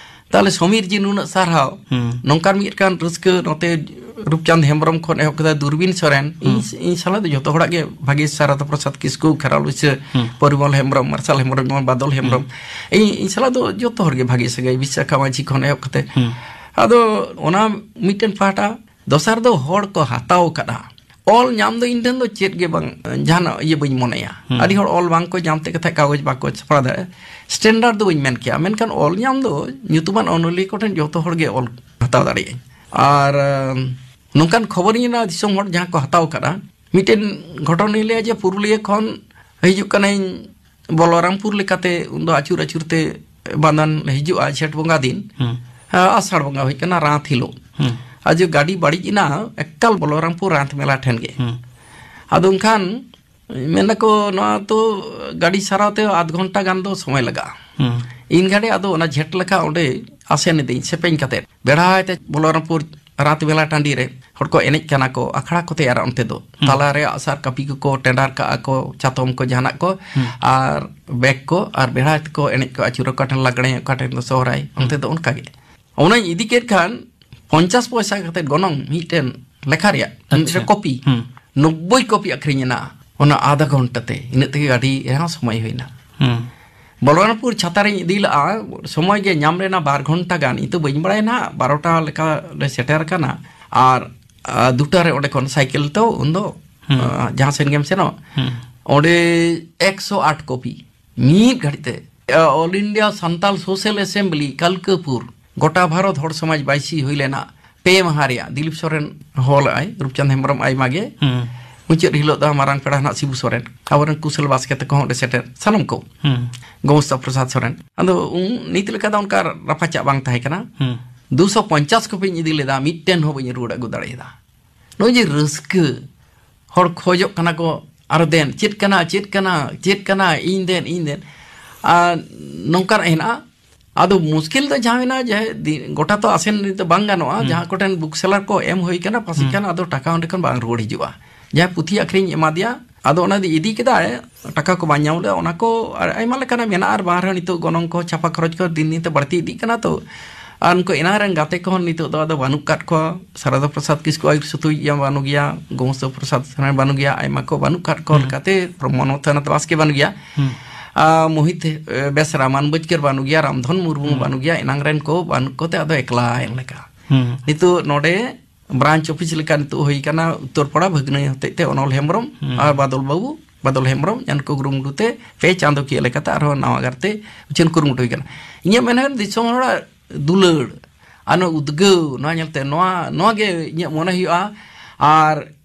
ᱛᱟᱦᱞᱮ ᱥᱚᱢᱤᱨ ᱡᱤ ᱱᱩᱱᱟᱹᱜ ᱥᱟᱨᱦᱟᱣ᱾ ᱦᱩᱸ᱾ ᱱᱚᱝᱠᱟᱱ ᱢᱤᱫᱴᱟᱝ ᱨᱟᱹᱥᱠᱟᱹ ᱱᱚᱛᱮ ᱨᱩᱯᱪᱟᱸᱫᱽ ᱦᱮᱢᱵᱨᱚᱢ ᱠᱷᱚᱱ ᱮᱦᱚᱵ ᱠᱟᱛᱮ ᱫᱩᱨᱵᱤᱱ ᱥᱚᱨᱮᱱ, ᱦᱩᱸ᱾ ᱤᱧ, ᱤᱧ ᱥᱟᱞᱟᱜ ᱫᱚ ᱡᱚᱛᱚ ᱦᱚᱲᱟᱜ ᱜᱮ ᱵᱷᱟᱜᱮ, ᱥᱟᱨᱟᱫᱟ ᱯᱨᱚᱥᱟᱫᱽ ᱠᱤᱥᱠᱩ, ᱠᱷᱮᱨᱣᱟᱞ ᱵᱤᱥᱟᱹ, ᱦᱩᱸ᱾ ᱯᱚᱨᱤᱢᱚᱞ ᱦᱮᱢᱵᱨᱚᱢ, ᱢᱟᱨᱥᱟᱞ ᱦᱮᱢᱵᱨᱚᱢ, ᱡᱮᱢᱚᱱ ᱵᱟᱫᱚᱞ ᱦᱮᱢᱵᱨᱚᱢ, ᱦᱩᱸ᱾ ᱤᱧ, ᱤᱧ ᱥᱟᱞᱟᱜ ᱫᱚ ᱡᱚᱛᱚ ᱦᱚᱲ ᱜᱮ ᱵᱷᱟᱜᱮ ᱥᱟᱹᱜᱟᱹᱭ, ᱵᱤᱥᱟᱠᱷᱟ ᱢᱟᱹᱡᱷᱤ ᱠᱷᱚᱱ ᱮᱦᱚᱵ ᱠᱟᱛᱮ᱾ ᱦᱩᱸ᱾ ᱟᱫᱚ ᱚᱱᱟ ᱢᱤᱫᱴᱮᱱ ᱯᱟᱦᱴᱟ, ᱫᱚᱥᱟᱨ ᱫᱚ ᱦᱚᱲ ᱠᱚ ᱦᱟᱛᱟᱣ ᱠᱟᱫᱟ᱾ ᱚᱞ ᱧᱟᱢ ᱫᱚ ᱤᱧ ᱴᱷᱮᱱ ᱫᱚ ᱪᱮᱫ ᱜᱮ ᱵᱟᱝ, ᱡᱟᱦᱟᱱᱟᱜ ᱤᱭᱟᱹ ᱵᱟᱹᱧ ᱢᱚᱱᱮᱭᱟ᱾ ᱦᱩᱸ᱾ ᱟᱹᱰᱤ ᱦᱚᱲ ᱚᱞ ᱵᱟᱝ ᱠᱚ ᱧᱟᱢ ᱛᱮ ᱠᱟᱛᱷᱟ ᱠᱟᱜᱚᱡᱽ ᱵᱟᱠᱚ ᱪᱷᱟᱯᱲᱟᱣ ᱫᱟᱲᱮᱭᱟᱜᱼᱟ, ᱥᱴᱮᱱᱰᱟᱨᱰ ᱫᱚ ᱵᱟᱹᱧ ᱢᱮᱱ ᱠᱮᱭᱟ, ᱢᱮᱱᱠᱷᱟᱱ ᱚᱞ ᱧᱟᱢ ᱫᱚ ᱧᱩᱛᱩᱢᱟᱱ ᱚᱱᱚᱞᱤᱭᱟᱹ ᱠᱚᱴᱷᱮᱱ ᱡᱚᱛᱚ ᱦᱚᱲ ᱜᱮ ᱚᱞ ᱦᱟᱛᱟᱣ ᱫᱟᱲᱮᱭᱟᱜᱼᱟᱹᱧ᱾ ᱟᱨ, ᱟᱢ, ᱱᱚᱝᱠᱟᱱ ᱠᱷᱚᱵᱚᱨᱤᱧ ᱮᱢᱟ ᱫᱤᱥᱚᱢ ᱦᱚᱲ ᱡᱟᱦᱟᱸ ᱠᱚ ᱦᱟᱛᱟᱣ ᱠᱟᱫᱟ᱾ ᱢᱤᱫᱴᱮᱱ ᱜᱷᱚᱴᱚᱱᱤᱧ ᱞᱟᱹᱭᱟ ᱡᱮ ᱯᱩᱨᱩᱞᱤᱭᱟᱹ ᱠᱷᱚᱱ ᱦᱤᱡᱩᱜ ᱠᱟᱹᱱᱟᱹᱧ ᱵᱚᱞᱚᱨᱟᱢᱯᱩᱨ ᱞᱮᱠᱟᱛᱮ, ᱩᱱᱫᱚ ᱟᱹᱪᱩᱨ ᱟᱹᱪᱩᱨ ᱛᱮ ᱵᱟᱸᱫᱟᱱ ᱞᱮ ᱦᱤᱡᱩᱜᱼᱟ ᱡᱷᱮᱸᱴ ᱵᱚᱸᱜᱟ ᱫᱤᱱ᱾ ᱦᱩᱸ᱾ ᱟ, ᱟᱥᱟᱲ ᱵᱚᱸᱜᱟ ᱦᱩᱭ ᱠᱟᱱᱟ, ᱨᱟᱛ ᱦᱤᱞᱳᱜ᱾ ᱦᱩᱸ᱾ ᱟᱨ ᱡᱮ ᱜᱟᱹᱰᱤ ᱵᱟᱹᱲᱤᱡ ᱮᱱᱟ ᱮᱠᱟᱞ ᱵᱚᱞᱚᱨᱟᱢᱯᱩᱨ ᱨᱟᱛ ᱢᱮᱞᱟ ᱴᱷᱮᱱ ᱜᱮ᱾ ᱦᱩᱸ᱾ ᱟᱫᱚ ᱮᱱᱠᱷᱟᱱ ᱢᱮᱱᱟᱠᱚ, "ᱱᱚᱣᱟ ᱛᱚ ᱜᱟᱹᱰᱤ ᱥᱟᱨᱟᱣ ᱛᱮ ᱟᱫᱷ ᱜᱷᱚᱱᱴᱟ ᱜᱟᱱ ᱫᱚ ᱥᱚᱢᱚᱭ ᱞᱟᱜᱟᱜᱼᱟ᱾" ᱦᱩᱸ᱾ ᱤᱧ ᱜᱷᱟᱹᱲᱤ ᱟᱫᱚ ᱚᱱᱟ ᱡᱷᱮᱸᱴ ᱞᱮᱠᱟ ᱚᱸᱰᱮ ᱟᱥᱮᱱ ᱤᱫᱟᱹᱧ ᱥᱮᱯᱮᱧ ᱠᱟᱛᱮ, ᱵᱮᱲᱦᱟᱭ ᱛᱮ ᱵᱚᱞᱚᱨᱟᱢᱯᱩᱨ ᱨᱟᱛ ᱢᱮᱞᱟ ᱴᱟᱺᱰᱤ ᱨᱮ ᱦᱚᱲ ᱠᱚ ᱮᱱᱮᱡ ᱠᱟᱱᱟ ᱠᱚ, ᱟᱠᱷᱲᱟ ᱠᱚ ᱛᱮᱭᱟᱨᱟ ᱚᱱᱛᱮ ᱫᱚ᱾ ᱦᱩᱸ᱾ ᱛᱟᱞᱟᱨᱮ ᱟᱜᱼᱥᱟᱨ ᱠᱟᱹᱯᱤ ᱠᱚᱠᱚ ᱴᱮᱸᱰᱟᱨ ᱠᱟᱜᱼᱟ ᱠᱚ, ᱪᱟᱛᱚᱢ ᱠᱚ ᱡᱟᱦᱟᱱᱟᱜ ᱠᱚ, ᱦᱩᱸ᱾ ᱟᱨ ᱵᱮᱜᱽ ᱠᱚ, ᱟᱨ ᱵᱮᱲᱦᱟᱭ ᱛᱮᱠᱚ ᱮᱱᱮᱡ ᱠᱚ ᱟᱹᱪᱩᱨᱟ, ᱚᱠᱟ ᱴᱷᱮᱱ ᱞᱟᱜᱽᱲᱮ, ᱚᱠᱟ ᱴᱷᱮᱱ ᱫᱚ ᱥᱚᱦᱨᱟᱭ, ᱦᱩᱸ᱾ ᱚᱱᱛᱮ ᱫᱚ ᱚᱱᱠᱟ ᱜᱮ᱾ ᱚᱱᱟᱧ ᱤᱫᱤ ᱠᱮᱫ ᱠᱷᱟᱱ ᱯᱚᱧᱪᱟᱥ ᱯᱚᱭᱥᱟ ᱠᱟᱛᱮ ᱜᱚᱱᱚᱝ ᱢᱤᱫᱴᱮᱱ ᱞᱮᱠᱷᱟ ᱨᱮᱭᱟᱜ, ᱟᱪᱪᱷᱟ᱾ ᱢᱤᱫᱴᱮᱱ ᱠᱚᱯᱤ᱾ ᱦᱩᱸ᱾ ᱱᱚᱵᱵᱳᱭ ᱠᱚᱯᱤ ᱟᱹᱠᱷᱨᱤᱧ ᱮᱱᱟ ᱚᱱᱟ ᱟᱫᱷᱟ ᱜᱷᱚᱱᱴᱟ ᱛᱮ, ᱤᱱᱟᱹᱜ ᱛᱮᱜᱮ ᱟᱹᱰᱤ ᱨᱮᱦᱚᱸ ᱥᱚᱢᱚᱭ ᱦᱩᱭᱱᱟ᱾ ᱦᱩᱸ᱾ ᱵᱚᱞᱚᱨᱟᱢᱯᱩᱨ ᱪᱷᱟᱛᱟ ᱨᱤᱧ ᱤᱫᱤ ᱞᱟᱜᱼᱟ, ᱥᱚᱢᱚᱭ ᱜᱮ ᱧᱟᱢ ᱞᱮᱱᱟ ᱵᱟᱨ ᱜᱷᱚᱱᱴᱟ ᱜᱟᱱ, ᱤᱧ ᱛᱚ ᱵᱟᱹᱧ ᱵᱟᱲᱟᱭᱟ ᱱᱟᱦᱟᱜ, ᱵᱟᱨᱚᱴᱟ ᱞᱮᱠᱟ ᱞᱮ ᱥᱮᱴᱮᱨ ᱟᱠᱟᱱᱟ᱾ ᱟᱨ, ᱟ, ᱫᱩᱴᱟ ᱨᱮ ᱚᱸᱰᱮ ᱠᱷᱚᱱ ᱥᱟᱭᱠᱮᱞ ᱛᱮ ᱩᱱᱫᱚ, ᱦᱩᱸ᱾ ᱟ, ᱡᱟᱦᱟᱸ ᱥᱮᱱ ᱜᱮᱢ ᱥᱮᱱᱚᱜ, ᱦᱩᱸ᱾ ᱚᱸᱰᱮ ᱮᱠᱥᱚ ᱟᱴ ᱠᱚᱯᱤ ᱢᱤᱫ ᱜᱷᱟᱹᱲᱤᱡ ᱛᱮ᱾ ᱟ, All India Santal Social Assembly ᱠᱟᱞᱠᱟᱯᱩᱨ, ᱜᱚᱴᱟ ᱵᱷᱟᱨᱚᱛ ᱦᱚᱲ ᱥᱚᱢᱟᱡᱽ ᱵᱟᱭᱥᱤ ᱦᱩᱭ ᱞᱮᱱᱟ, ᱯᱮ ᱢᱟᱦᱟ ᱨᱮᱭᱟᱜ᱾ ᱫᱤᱞᱤᱯ ᱥᱚᱨᱮᱱ ᱦᱚᱦᱚ ᱞᱮᱫᱼᱟᱭ, ᱨᱩᱯᱪᱟᱸᱫᱽ ᱦᱮᱢᱵᱨᱚᱢ ᱟᱭᱢᱟ ᱜᱮ᱾ ᱦᱩᱸ᱾ ᱢᱩᱪᱟᱹᱫ ᱦᱤᱞᱳᱜ ᱫᱚ ᱢᱟᱨᱟᱝ ᱯᱮᱲᱟ ᱦᱮᱱᱟᱜ ᱥᱤᱵᱩ ᱥᱚᱨᱮᱱ, ᱟᱵᱚᱨᱮᱱ ᱠᱩᱥᱚᱞ ᱵᱟᱥᱠᱮ ᱛᱟᱠᱚ ᱦᱚᱸ ᱚᱸᱰᱮ ᱥᱮᱴᱮᱨ, ᱥᱟᱱᱟᱢ ᱠᱚ᱾ ᱦᱩᱸ᱾ ᱜᱚᱢᱚᱥᱛᱟ ᱯᱨᱚᱥᱟᱫᱽ ᱥᱚᱨᱮᱱ᱾ ᱟᱫᱚ ᱩᱱ ᱱᱤᱛ ᱞᱮᱠᱟ ᱫᱚ ᱚᱱᱠᱟ ᱨᱟᱯᱟᱪᱟᱜ ᱵᱟᱝ ᱛᱟᱦᱮᱸ ᱠᱟᱱᱟ᱾ ᱦᱩᱸ᱾ ᱫᱩᱥᱚ ᱯᱚᱧᱪᱟᱥ ᱠᱚᱯᱤᱧ ᱤᱫᱤ ᱞᱮᱫᱟ, ᱢᱤᱫᱴᱮᱱ ᱦᱚᱸ ᱵᱟᱹᱧ ᱨᱩᱣᱟᱹᱲ ᱟᱹᱜᱩ ᱫᱟᱲᱮᱭᱟᱫᱟ᱾ ᱱᱚᱜᱼᱚᱭ ᱡᱮ ᱨᱟᱹᱥᱠᱟᱹ, ᱦᱚᱲ ᱠᱷᱚᱡᱚᱜ ᱠᱟᱱᱟ ᱠᱚ, "ᱟᱨ ᱫᱮᱱ, ᱪᱮᱫ ᱠᱟᱱᱟ, ᱪᱮᱫ ᱠᱟᱱᱟ, ᱪᱮᱫ ᱠᱟᱱᱟ, ᱤᱧ ᱫᱮᱱ, ᱤᱧ ᱫᱮᱱ?" ᱟᱨ ᱱᱚᱝᱠᱟᱱᱟᱜ ᱦᱮᱱᱟᱜᱼᱟ᱾ ᱟᱫᱚ ᱢᱩᱥᱠᱤᱞ ᱫᱚ ᱡᱟᱦᱟᱸ ᱢᱮᱱᱟᱜᱼᱟ, ᱡᱮ ᱫᱤ-, ᱜᱚᱴᱟ ᱛᱚ ᱟᱥᱮᱱ ᱫᱚ ᱵᱟᱝ ᱜᱟᱱᱚᱜᱼᱟ᱾ ᱦᱩᱸ᱾ ᱡᱟᱦᱟᱸ ᱠᱚᱴᱷᱮᱱ ᱵᱩᱠ ᱥᱮᱞᱟᱨ ᱠᱚ ᱮᱢ ᱦᱩᱭ ᱠᱟᱱᱟ, ᱯᱟᱥᱮᱡ ᱦᱩᱸ᱾ ᱠᱷᱟᱱ ᱟᱫᱚ ᱴᱟᱠᱟ ᱚᱸᱰᱮ ᱠᱷᱚᱱ ᱵᱟᱝ ᱨᱩᱣᱟᱹᱲ ᱦᱤᱡᱩᱜᱼᱟ᱾ ᱡᱟᱦᱟᱸᱭ ᱯᱩᱛᱷᱤ ᱟᱹᱠᱷᱨᱤᱧ ᱮᱢᱟ ᱫᱮᱭᱟ, ᱟᱫᱚ ᱚᱱᱟ ᱫᱚ ᱤᱫᱤ ᱠᱮᱫᱟᱭ, ᱴᱟᱠᱟ ᱠᱚ ᱵᱟᱝ ᱧᱟᱢ ᱞᱮᱫᱟ, ᱚᱱᱟ ᱠᱚ ᱟᱨ ᱟᱭᱢᱟ ᱞᱮᱠᱟᱱᱟᱜ ᱢᱮᱱᱟᱜᱼᱟ᱾ ᱟᱨ ᱵᱟᱝ ᱨᱮᱦᱚᱸ ᱱᱤᱛᱚᱜ ᱜᱚᱱᱚᱝ ᱠᱚ, ᱪᱷᱟᱯᱟ ᱠᱷᱚᱨᱚᱪ ᱠᱚ ᱫᱤᱱ ᱫᱤᱱ ᱛᱮ ᱵᱟᱹᱲᱛᱤ ᱤᱫᱤᱜ ᱠᱟᱱᱟ ᱛᱚ᱾ ᱟᱨ ᱩᱱᱠᱩ ᱮᱱᱟᱝ ᱨᱮᱱ ᱜᱟᱛᱮ ᱠᱚᱦᱚᱸ ᱱᱤᱛᱚᱜ ᱫᱚ ᱟᱫᱚ ᱵᱟᱹᱱᱩᱜ ᱠᱟᱫ ᱠᱚᱣᱟ᱾ ᱥᱟᱨᱟᱫᱟ ᱯᱨᱚᱥᱟᱫᱽ ᱠᱤᱥᱠᱩ ᱟᱹᱭᱩᱨ ᱥᱩᱛᱩᱡ ᱜᱮᱭᱟ, ᱵᱟᱹᱱᱩᱜ ᱜᱮᱭᱟ᱾ ᱜᱳᱢᱚᱥᱛᱚ ᱯᱨᱚᱥᱟᱫᱽ ᱥᱚᱨᱮᱱ ᱵᱟᱹᱱᱩᱜ ᱜᱮᱭᱟ᱾ ᱟᱭᱢᱟ ᱠᱚ ᱵᱟᱹᱱᱩᱜ ᱠᱟᱫ ᱠᱚ ᱦᱩᱸ᱾ ᱞᱮᱠᱟᱛᱮ ᱯᱨᱚᱢᱚᱱᱚᱛ ᱛᱷᱟᱱᱟ ᱛᱚ ᱵᱟᱥᱠᱮ ᱵᱟᱹᱱᱩᱜ ᱜᱮᱭᱟ᱾ ᱦᱩᱸ᱾ ᱟᱨ ᱢᱳᱦᱤᱛ, ᱮ, ᱵᱮᱥᱨᱟ ᱢᱟᱱᱵᱟᱹᱡᱽᱠᱟᱨ ᱵᱟᱹᱱᱩᱜ ᱜᱮᱭᱟ, ᱨᱟᱢᱫᱷᱚᱱ ᱢᱩᱨᱢᱩ ᱦᱩᱸ᱾ ᱵᱟᱹᱱᱩᱜ ᱜᱮᱭᱟ᱾ ᱮᱱᱟᱝ ᱨᱮᱱ ᱠᱚ ᱵᱟᱹᱱᱩᱜ ᱠᱚᱛᱮ ᱟᱫᱚ ᱮᱠᱞᱟ ᱮᱱ ᱞᱮᱠᱟ᱾ ᱦᱩᱸ᱾ ᱱᱤᱛᱚᱜ ᱱᱚᱰᱮ ᱵᱨᱟᱧᱪ ᱚᱯᱷᱤᱥ ᱞᱮᱠᱟ ᱱᱤᱛᱚᱜ ᱦᱩᱭ ᱠᱟᱱᱟ, ᱩᱛᱛᱚᱨ ᱯᱟᱲᱟ ᱵᱷᱟᱹᱜᱽᱱᱟᱹᱭ ᱦᱚᱛᱮᱡ ᱛᱮ ᱚᱱᱚᱞ ᱦᱮᱢᱵᱨᱚᱢ ᱦᱩᱸ᱾ ᱟᱨ ᱵᱟᱫᱚᱞ ᱵᱟᱹᱵᱩ, ᱵᱟᱫᱚᱞ ᱦᱮᱢᱵᱨᱚᱢ, ᱡᱟᱦᱟᱸ ᱠᱚ ᱠᱩᱨᱩᱢᱩᱴᱩ ᱛᱮ ᱯᱮ ᱪᱟᱸᱫᱚ ᱠᱤᱭᱟᱹ ᱞᱮᱠᱟᱛᱮ ᱟᱨᱦᱚᱸ ᱱᱟᱣᱟ ᱜᱟᱨᱛᱮ ᱩᱪᱷᱟᱹᱱ ᱠᱩᱨᱩᱢᱩᱴᱩ ᱦᱩᱭ ᱠᱟᱱᱟ᱾ ᱤᱧᱟᱹᱜ ᱢᱮᱱᱟ ᱫᱤᱥᱚᱢ ᱦᱚᱲᱟᱜ ᱫᱩᱞᱟᱹᱲ ᱟᱨ ᱱᱚᱣᱟ ᱩᱫᱽᱜᱟᱹᱣ, ᱱᱚᱣᱟ ᱧᱮᱞᱛᱮ ᱱᱚᱣᱟ, ᱱᱚᱣᱟ ᱜᱮ ᱤᱧᱟᱹᱜ ᱢᱚᱱᱮ ᱦᱩᱭᱩᱜᱼᱟ᱾ ᱟᱨ